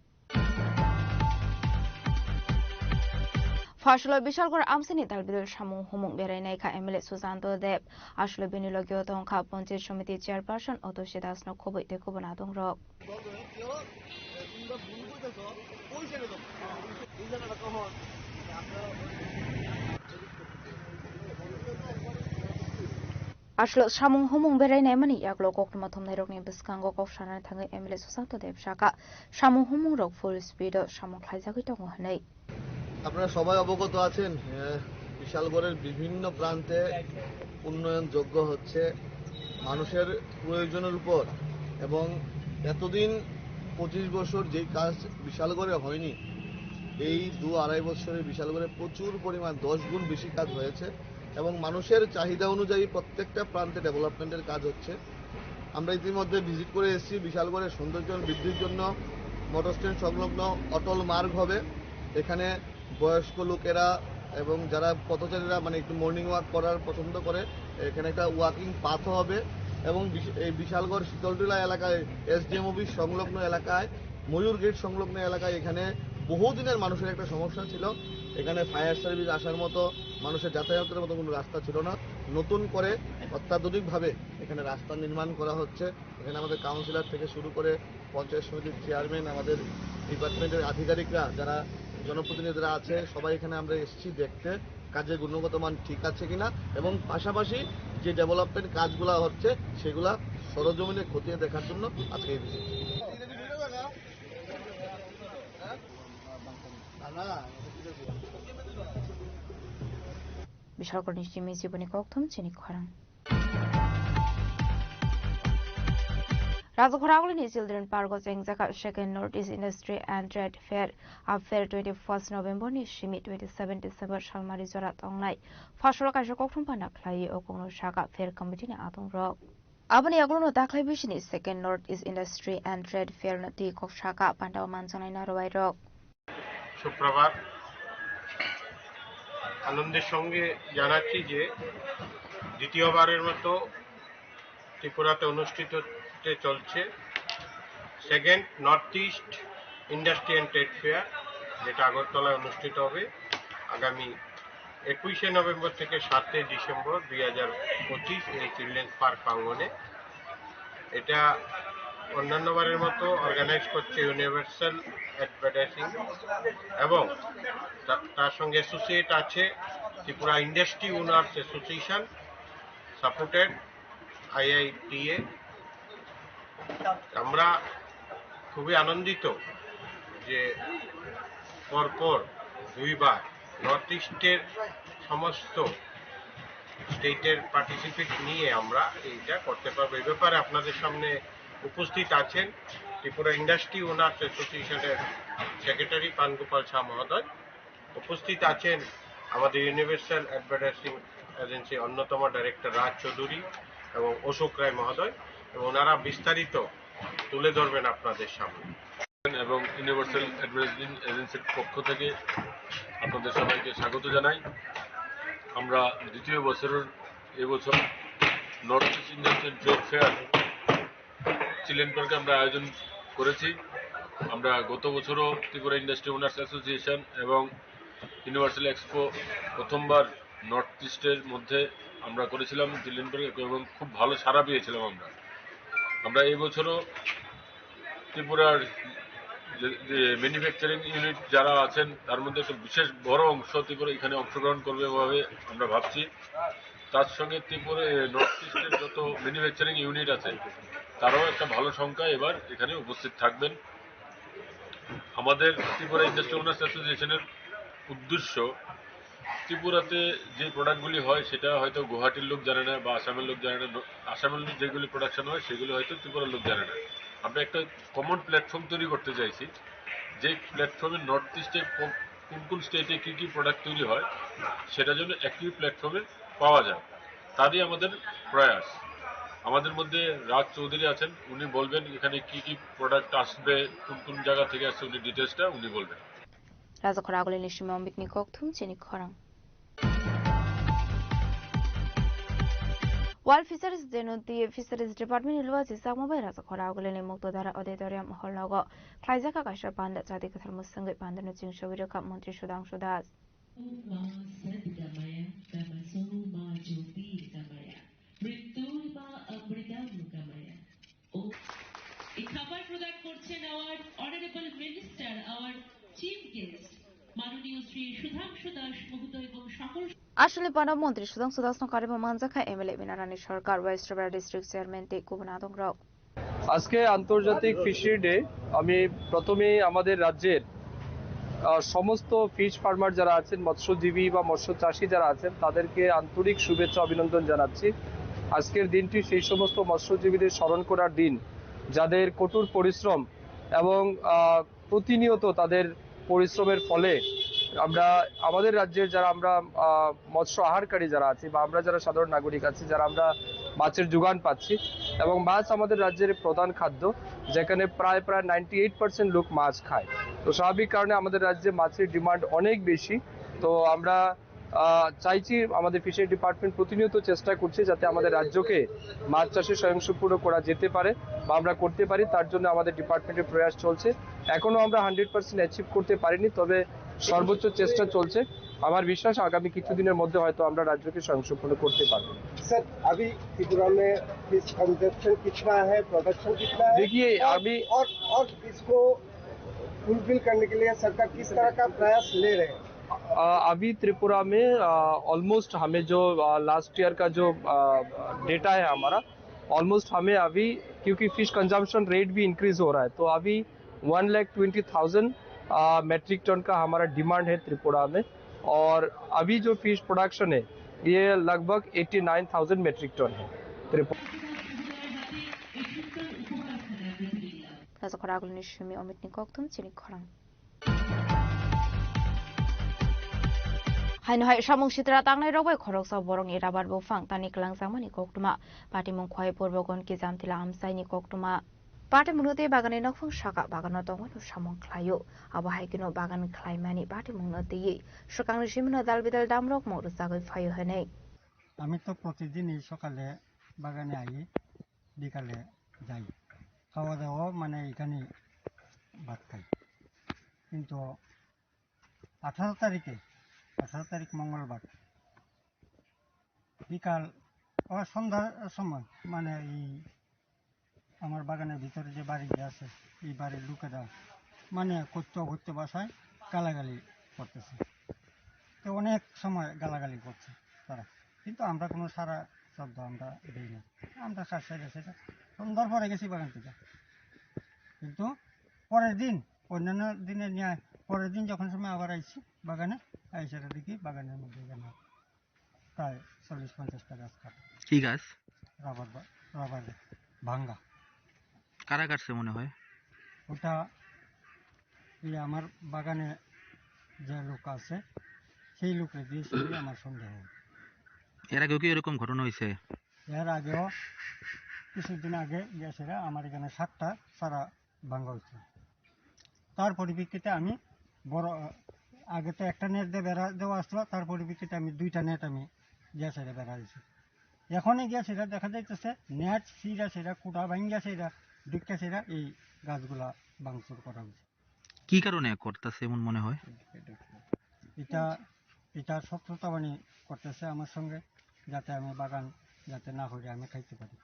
Fasalo Bishalgarh amsini dalbidal samung humung berai naikha M L A Susanto Deb. Aswlwi bini logio tongkha Panchayat Samiti Chairperson Otoshi Das no khobwi tei kubun adongrok. Aswk samung humung berai naimani yagulo koktwma thumnairokni bwskango kok sanani thangwi M L A Susanto Deb sakha, samung humungrok full speed o samung khlaijagwi tongo hwnwi. আপনারা সবাই অবগত আছেন, আহ, বিশালগড়ের বিভিন্ন প্রান্তে উন্নয়নযোগ্য হচ্ছে মানুষের প্রয়োজনের উপর, এবং এতদিন পঁচিশ বছর যেই কাজ বিশালগড়ে হয়নি, এই দু আড়াই বছরে বিশালগড়ে প্রচুর পরিমাণ, দশ গুণ বেশি কাজ হয়েছে। এবং মানুষের চাহিদা অনুযায়ী প্রত্যেকটা প্রান্তে ডেভেলপমেন্টের কাজ হচ্ছে। আমরা ইতিমধ্যে ভিজিট করে এসেছি, বিশালগড়ের সৌন্দর্য বৃদ্ধির জন্য মোটর স্ট্যান্ড সংলগ্ন অটল মার্গ হবে, এখানে বয়স্ক লোকেরা এবং যারা পথচারীরা মানে একটু মর্নিং ওয়াক করার পছন্দ করে, এখানে একটা ওয়াকিং পাথও হবে। এবং বিশ-, এই বিশালগড় শীতলটিলা এলাকায় এসডিএম অফিস সংলগ্ন এলাকায়, ময়ূর গেট সংলগ্ন এলাকায় এখানে বহুদিনের মানুষের একটা সমস্যা ছিল। এখানে ফায়ার সার্ভিস আসার মতো, মানুষের যাতায়াতের মতো কোনো রাস্তা ছিল না। নতুন করে অত্যাধুনিকভাবে এখানে রাস্তা নির্মাণ করা হচ্ছে। এখানে আমাদের কাউন্সিলর থেকে শুরু করে পঞ্চায়েত সমিতির চেয়ারম্যান, আমাদের ডিপার্টমেন্টের আধিকারিকরা, যারা জনপ্রতিনিধিরা আছে, সবাই এখানে আমরা এসেছি দেখতে কাজের গুণগত মান ঠিক আছে কিনা এবং পাশাপাশি যে ডেভেলপমেন্ট কাজগুলা হচ্ছে সেগুলা সরজমিনে খতিয়ে দেখার জন্য আজকে এই visit. Bishalkorni simi siboni kokthum chini khorang. Rajakhoragulini Children Park o chengjak second North East Industry and Trade Fair, a fair twenty first November ni simi twenty seven December salmari jora tongnai. Phasolo kaisa kokthum pana khlai o kokno saka fair committee ni adongrok. Aboni yagulono dakhli bisini second North East Industry and Trade Fair no twi kok saka pandao manjaknai narwai rok. সুপ্রভাত। আনন্দের সঙ্গে জানাচ্ছি যে দ্বিতীয়বারের মতো ত্রিপুরাতে অনুষ্ঠিত হতে চলছে second north east industry and trade fair, যেটা আগরতলায় অনুষ্ঠিত হবে আগামী একুশে নভেম্বর থেকে সাতই ডিসেম্বর দুই হাজার পঁচিশ এই চিলড্রেন্স পার্ক প্রাঙ্গণে। এটা অন্যান্য বারের মতো অর্গানাইজ করছে ইউনিভার্সাল অ্যাডভার্টাইজিং এবং তা-, তার সঙ্গে অ্যাসোসিয়েট আছে Tripura industry owners association, supported আইআইটিএ। আমরা খুবই আনন্দিত যে পরপর দুইবার নর্থ ইস্টের সমস্ত স্টেটের পার্টিসিপেট নিয়ে আমরা এইটা করতে পারবো। এই ব্যাপারে আপনাদের সামনে উপস্থিত আছেন ত্রিপুরা ইন্ডাস্ট্রি ওনার্স অ্যাসোসিয়েশনের সেক্রেটারি পানগোপাল শাহ মহোদয়, উপস্থিত আছেন আমাদের ইউনিভার্সাল অ্যাডভার্টাইজিং এজেন্সি অন্যতম ডাইরেক্টর রাজ চৌধুরী এবং অশোক রায় মহোদয়, এবং ওনারা বিস্তারিত তুলে ধরবেন আপনাদের সামনে। এবং ইউনিভার্সাল অ্যাডভার্টাইজিং এজেন্সির পক্ষ থেকে আপনাদের সবাইকে স্বাগত জানাই। আমরা দ্বিতীয় বছরের এবছর north east industry and trade fair children পার্কে আমরা আয়োজন করেছি। আমরা গত বছরও ত্রিপুরা ইন্ডাস্ট্রি ওনার্স অ্যাসোসিয়েশন এবং ইউনিভার্সাল এক্সপো প্রথমবার নর্থ ইস্টের মধ্যে আমরা করেছিলাম চিলড্রেন পার্কে এবং খুব ভালো সাড়া পেয়েছিলাম আমরা। আমরা এই বছরও ত্রিপুরার যে, যে ম্যানুফ্যাকচারিং ইউনিট যারা আছেন, তার মধ্যে একটা বিশেষ বড় অংশ ত্রিপুরা এখানে অংশগ্রহণ করবে ভাবে আমরা ভাবছি। তার সঙ্গে ত্রিপুরা, এ, নর্থ ইস্টের যত ম্যানুফ্যাকচারিং ইউনিট আছে, তারাও একটা ভালো সংখ্যা এবার এখানে উপস্থিত থাকবেন। আমাদের ত্রিপুরা ইন্ডাস্ট্রি ওনার্স অ্যাসোসিয়েশনের উদ্দেশ্য, ত্রিপুরাতে যে প্রোডাক্টগুলি হয়, সেটা হয়তো গুয়াহাটির লোক জানে না বা আসামের লোক জানে না। ন-, আসামের লোক যেগুলি প্রোডাকশন হয়, সেগুলি হয়তো ত্রিপুরার লোক জানে না। আমরা একটা কমন প্ল্যাটফর্ম তৈরি করতে চাইছি, যে প্ল্যাটফর্মে নর্থ ইস্টে কো-, কোন কোন স্টেটে কী কী প্রোডাক্ট তৈরি হয়, সেটা যেন একই প্ল্যাটফর্মে পাওয়া যায়। তারই আমাদের প্রয়াস। আমাদের মধ্যে রাজ চৌধুরী আছেন, উনি বলবেন এখানে কী কী প্রোডাক্ট আসবে, কোন কোন জায়গা থেকে আসছে, উনি ডিটেলসটা উনি বলবেন। Rajakhor agulini simi omikni kokthum chini khorang. World Fisheries Day no twi Fisheries Department ni luachi chakma bai Rajakhor agulini Muktodhara Auditorium hall nogo khlaijak kha kaisa panda. Chati kwthar mwswngwi panda no chwngsogwi rwkha Montri Sudhangshu Das. Ma Sadgamaya, Tamaso Ma Jyotirgamaya, Mrityurma Amritam Gamaya. এই খাবার প্রদান করছেন our honorable minister, our chief guest, মাননীয় শ্রী সুধাংশু দাস মহোদয় এবং সকল Aswkni panda Montri Sudhangshu Das no karwi bo manjakha M L A Binarani Sarkar, West Tabra District Chairman tei kubun adongrok. আজকে আন্তর্জাতিক ফিশারি ডে। আমি প্রথমেই আমাদের রাজ্যের, আহ, সমস্ত ফিশ ফার্মার যারা আছেন, মৎস্যজীবী বা মৎস্য চাষী যারা আছেন, তাদেরকে আন্তরিক শুভেচ্ছা অভিনন্দন জানাচ্ছি। আজকের দিনটি সেই সমস্ত মৎস্যজীবীদের স্মরণ করার দিন, যাদের কঠোর পরিশ্রম এবং, আহ, প্রতিনিয়ত তাদের পরিশ্রমের ফলে আমরা, আমাদের রাজ্যের যারা আমরা, আহ, মৎস্য আহারকারী যারা আছি বা আমরা যারা সাধারণ নাগরিক আছি, যারা আমরা মাছের যোগান পাচ্ছি এবং মাছ আমাদের রাজ্যের প্রধান খাদ্য, যেখানে প্রায়, প্রায় নাইনটি এইট পার্সেন্ট লোক মাছ খায়। তো স্বাভাবিক কারণে আমাদের রাজ্যে মাছের ডিমান্ড অনেক বেশি। তো আমরা আহ, চাইছি, আমাদের ফিশারি ডিপার্টমেন্ট প্রতিনিয়ত চেষ্টা করছে যাতে আমাদের রাজ্যকে মাছ চাষে স্বয়ংসম্পূর্ণ করা যেতে পারে বা আমরা করতে পারি, তার জন্য আমাদের ডিপার্টমেন্টের প্রয়াস চলছে। এখনো আমরা হান্ড্রেড পার্সেন্ট অ্যাচিভ করতে পারিনি, তবে সর্বোচ্চ চেষ্টা চলছে। আমার বিশ্বাস আগামী কিছুদিনের মধ্যে হয়তো আমরা রাজ্যকে স্বয়ংসম্পূর্ণ করতে পারবো। सर, अभी त्रिपुरा में फिश कंजप्शन कितना है, प्रोडक्शन कितना है? देखिए, और, अभी और, और इसको फुलफिल करने के लिए सरकार किस तरह का प्रयास ले रहे हैं? अ, अभी त्रिपुरा में, अ, ऑलमोस्ट हमें जो, अ, लास्ट ईयर का जो, अ, डेटा है हमारा, ऑलमोस्ट हमें अभी, क्योंकि फिश कंजम्पशन रेट भी इंक्रीज हो रहा है, तो अभी वन लाख ट्वेंटी थाउजेंड, अ, मेट्रिक टन का हमारा डिमांड है त्रिपुरा में। और अभी जो फिश प्रोडक्शन है, ये लगभग eighty nine thousand metric ton है Tripura. Rajakhor agulni simi Omitni kokthum chini khorang. Haino hai samung sitra tangnai rok bai khoroksa borokni rabar buphang tani kwlangjakmani koktwma. Patimung khwlai Purbo Gonki Jamtila amchaini koktwma. Patimungno tei baganni nokphang saka bagano tongmano samung khlaio. Abo hai kheno bagan khlaimani patimungno twiwi swkangni simino dal bidal damrokmung rwchagwi phaio hwnwi. আমি তো প্রতিদিনই সকালে বাগানে আই, বিকালে যাই, খাওয়া দাওয়া মানে এখানে ভাত খাই। কিন্তু আঠারো তারিখে, আঠারো তারিখ মঙ্গলবার বিকাল ও সন্ধ্যার সময় মানে এই আমার বাগানের ভিতরে যে বাড়ি যে আছে, এই বাড়ির লোকেরা মানে করতে অকথ্য ভাষায় গালাগালি করতেছে। তো অনেক সময় গালাগালি করছে তারা, কিন্তু আমরা কোনো সাড়া শব্দ আমরা দিই না। আমরা কাজ সেরে সেটা সন্ধ্যার পরে গেছি বাগান থেকে, কিন্তু পরের দিন, অন্যান্য দিনে নিয়ে পরের দিন যখন সময় আবার আইছি বাগানে, আইসে দেখি বাগানের মধ্যে যেন প্রায় চল্লিশ পঞ্চাশটা গাছ কাটা। কি গাছ? রাবার বা-, রাবার ভাঙ্গা। কারা কাটছে মনে হয়? ওটা এই আমার বাগানে যে লোক আছে, সেই লোকে দিয়েছে বলে আমার সন্দেহ। এর আগেও কি এরকম ঘটনা হয়েছে? এর আগেও কিছুদিন আগে গেছে রে, আমার এখানে সাতটা চারা ভাঙ্গা হয়েছে। তার পরিপ্রেক্ষিতে আমি বড়, আগে তো একটা নেট দিয়ে বেড়া দেওয়া আসলো, তার পরিপ্রেক্ষিতে আমি দুইটা নেট আমি গ্যাসের বেড়া দিছি। এখনই গ্যাসের দেখা যাইতেছে নেট সিরা সিরা, কুটা ভাঙ্গা সিরা, ডিক্কা সিরা এই গাছগুলা ভাঙচুর করা হয়েছে। কি কারণে করতেছে এমন মনে হয়? এটা, এটা শত্রুতা মানে করতেছে আমার সঙ্গে, যাতে আমি বাগান যাতে না হরে আমি খাইতে পারি।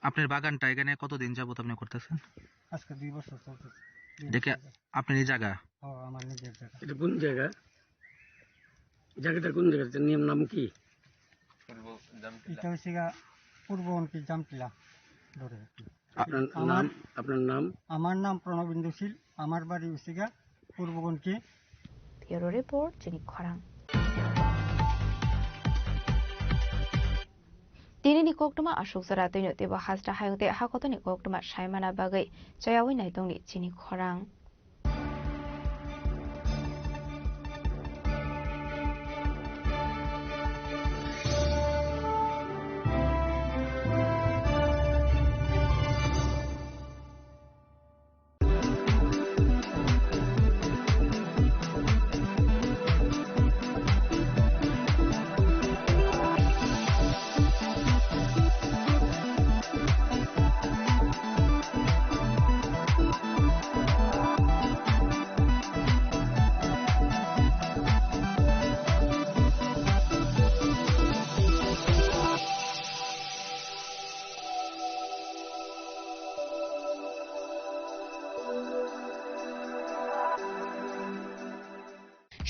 আপনার বাগানটা এখানে কতদিন যাবত আপনি করতেছেন? আজকে দুই বছর চলতেছে। দুই এটা কি বছর। আপনার এই জায়গা? ও, আমার নিজের জায়গা। এটা কোন জায়গা? জায়গাটা কোন জায়গা? এটার নিয়ম নাম কি? এটা হচ্ছে গা পূর্ব অনকি জামটিলা ধরে। আপনার আমার নাম, আপনার নাম? আমার নাম প্রণবেন্দু শীল, আমার বাড়ি হচ্ছে গা পূর্ব অনকি। Bureau report, Chini Khorang. Tinini koktwma aswk jora twino teibo hasta hayung tei hakotoni koktwma saimana bagwi chayawi naitongni Chini Khorang.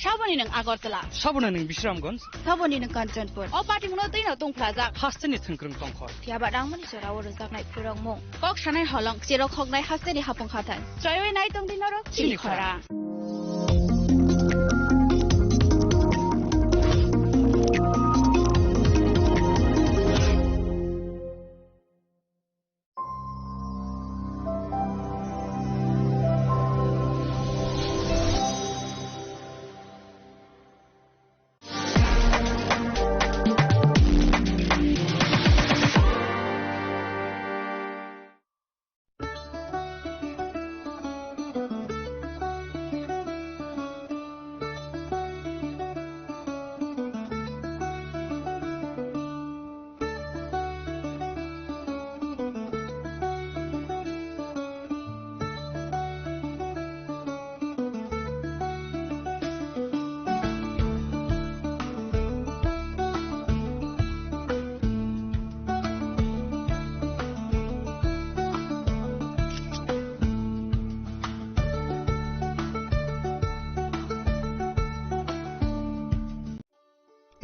Saboni nwng Agartala. Saboni nwng Bisramganj. Saboni nwng Kanchanpur. O patimungno twino tungphlajak. Hasteni thwngkwrwng tongkhor. Phiyaba rangmani jorao rwjaknai phwrwngmung. Kok sanai holong, cherok hoknai hasteni hapung hathan. Choiwi nai tongdi norok Chini Khorang.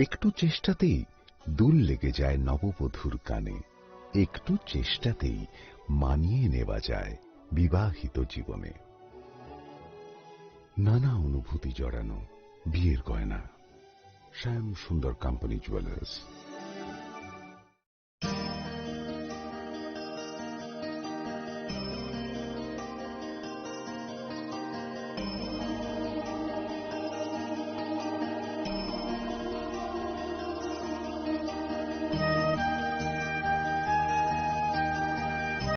একটু চেষ্টাতেই দুল লেগে যায় নববধূর কানে। একটু চেষ্টাতেই মানিয়ে নেওয়া যায় বিবাহিত জীবনে। নানা অনুভূতি জড়ানো বিয়ের গয়না। শ্যাম সুন্দর কোম্পানি জুয়েলার্স।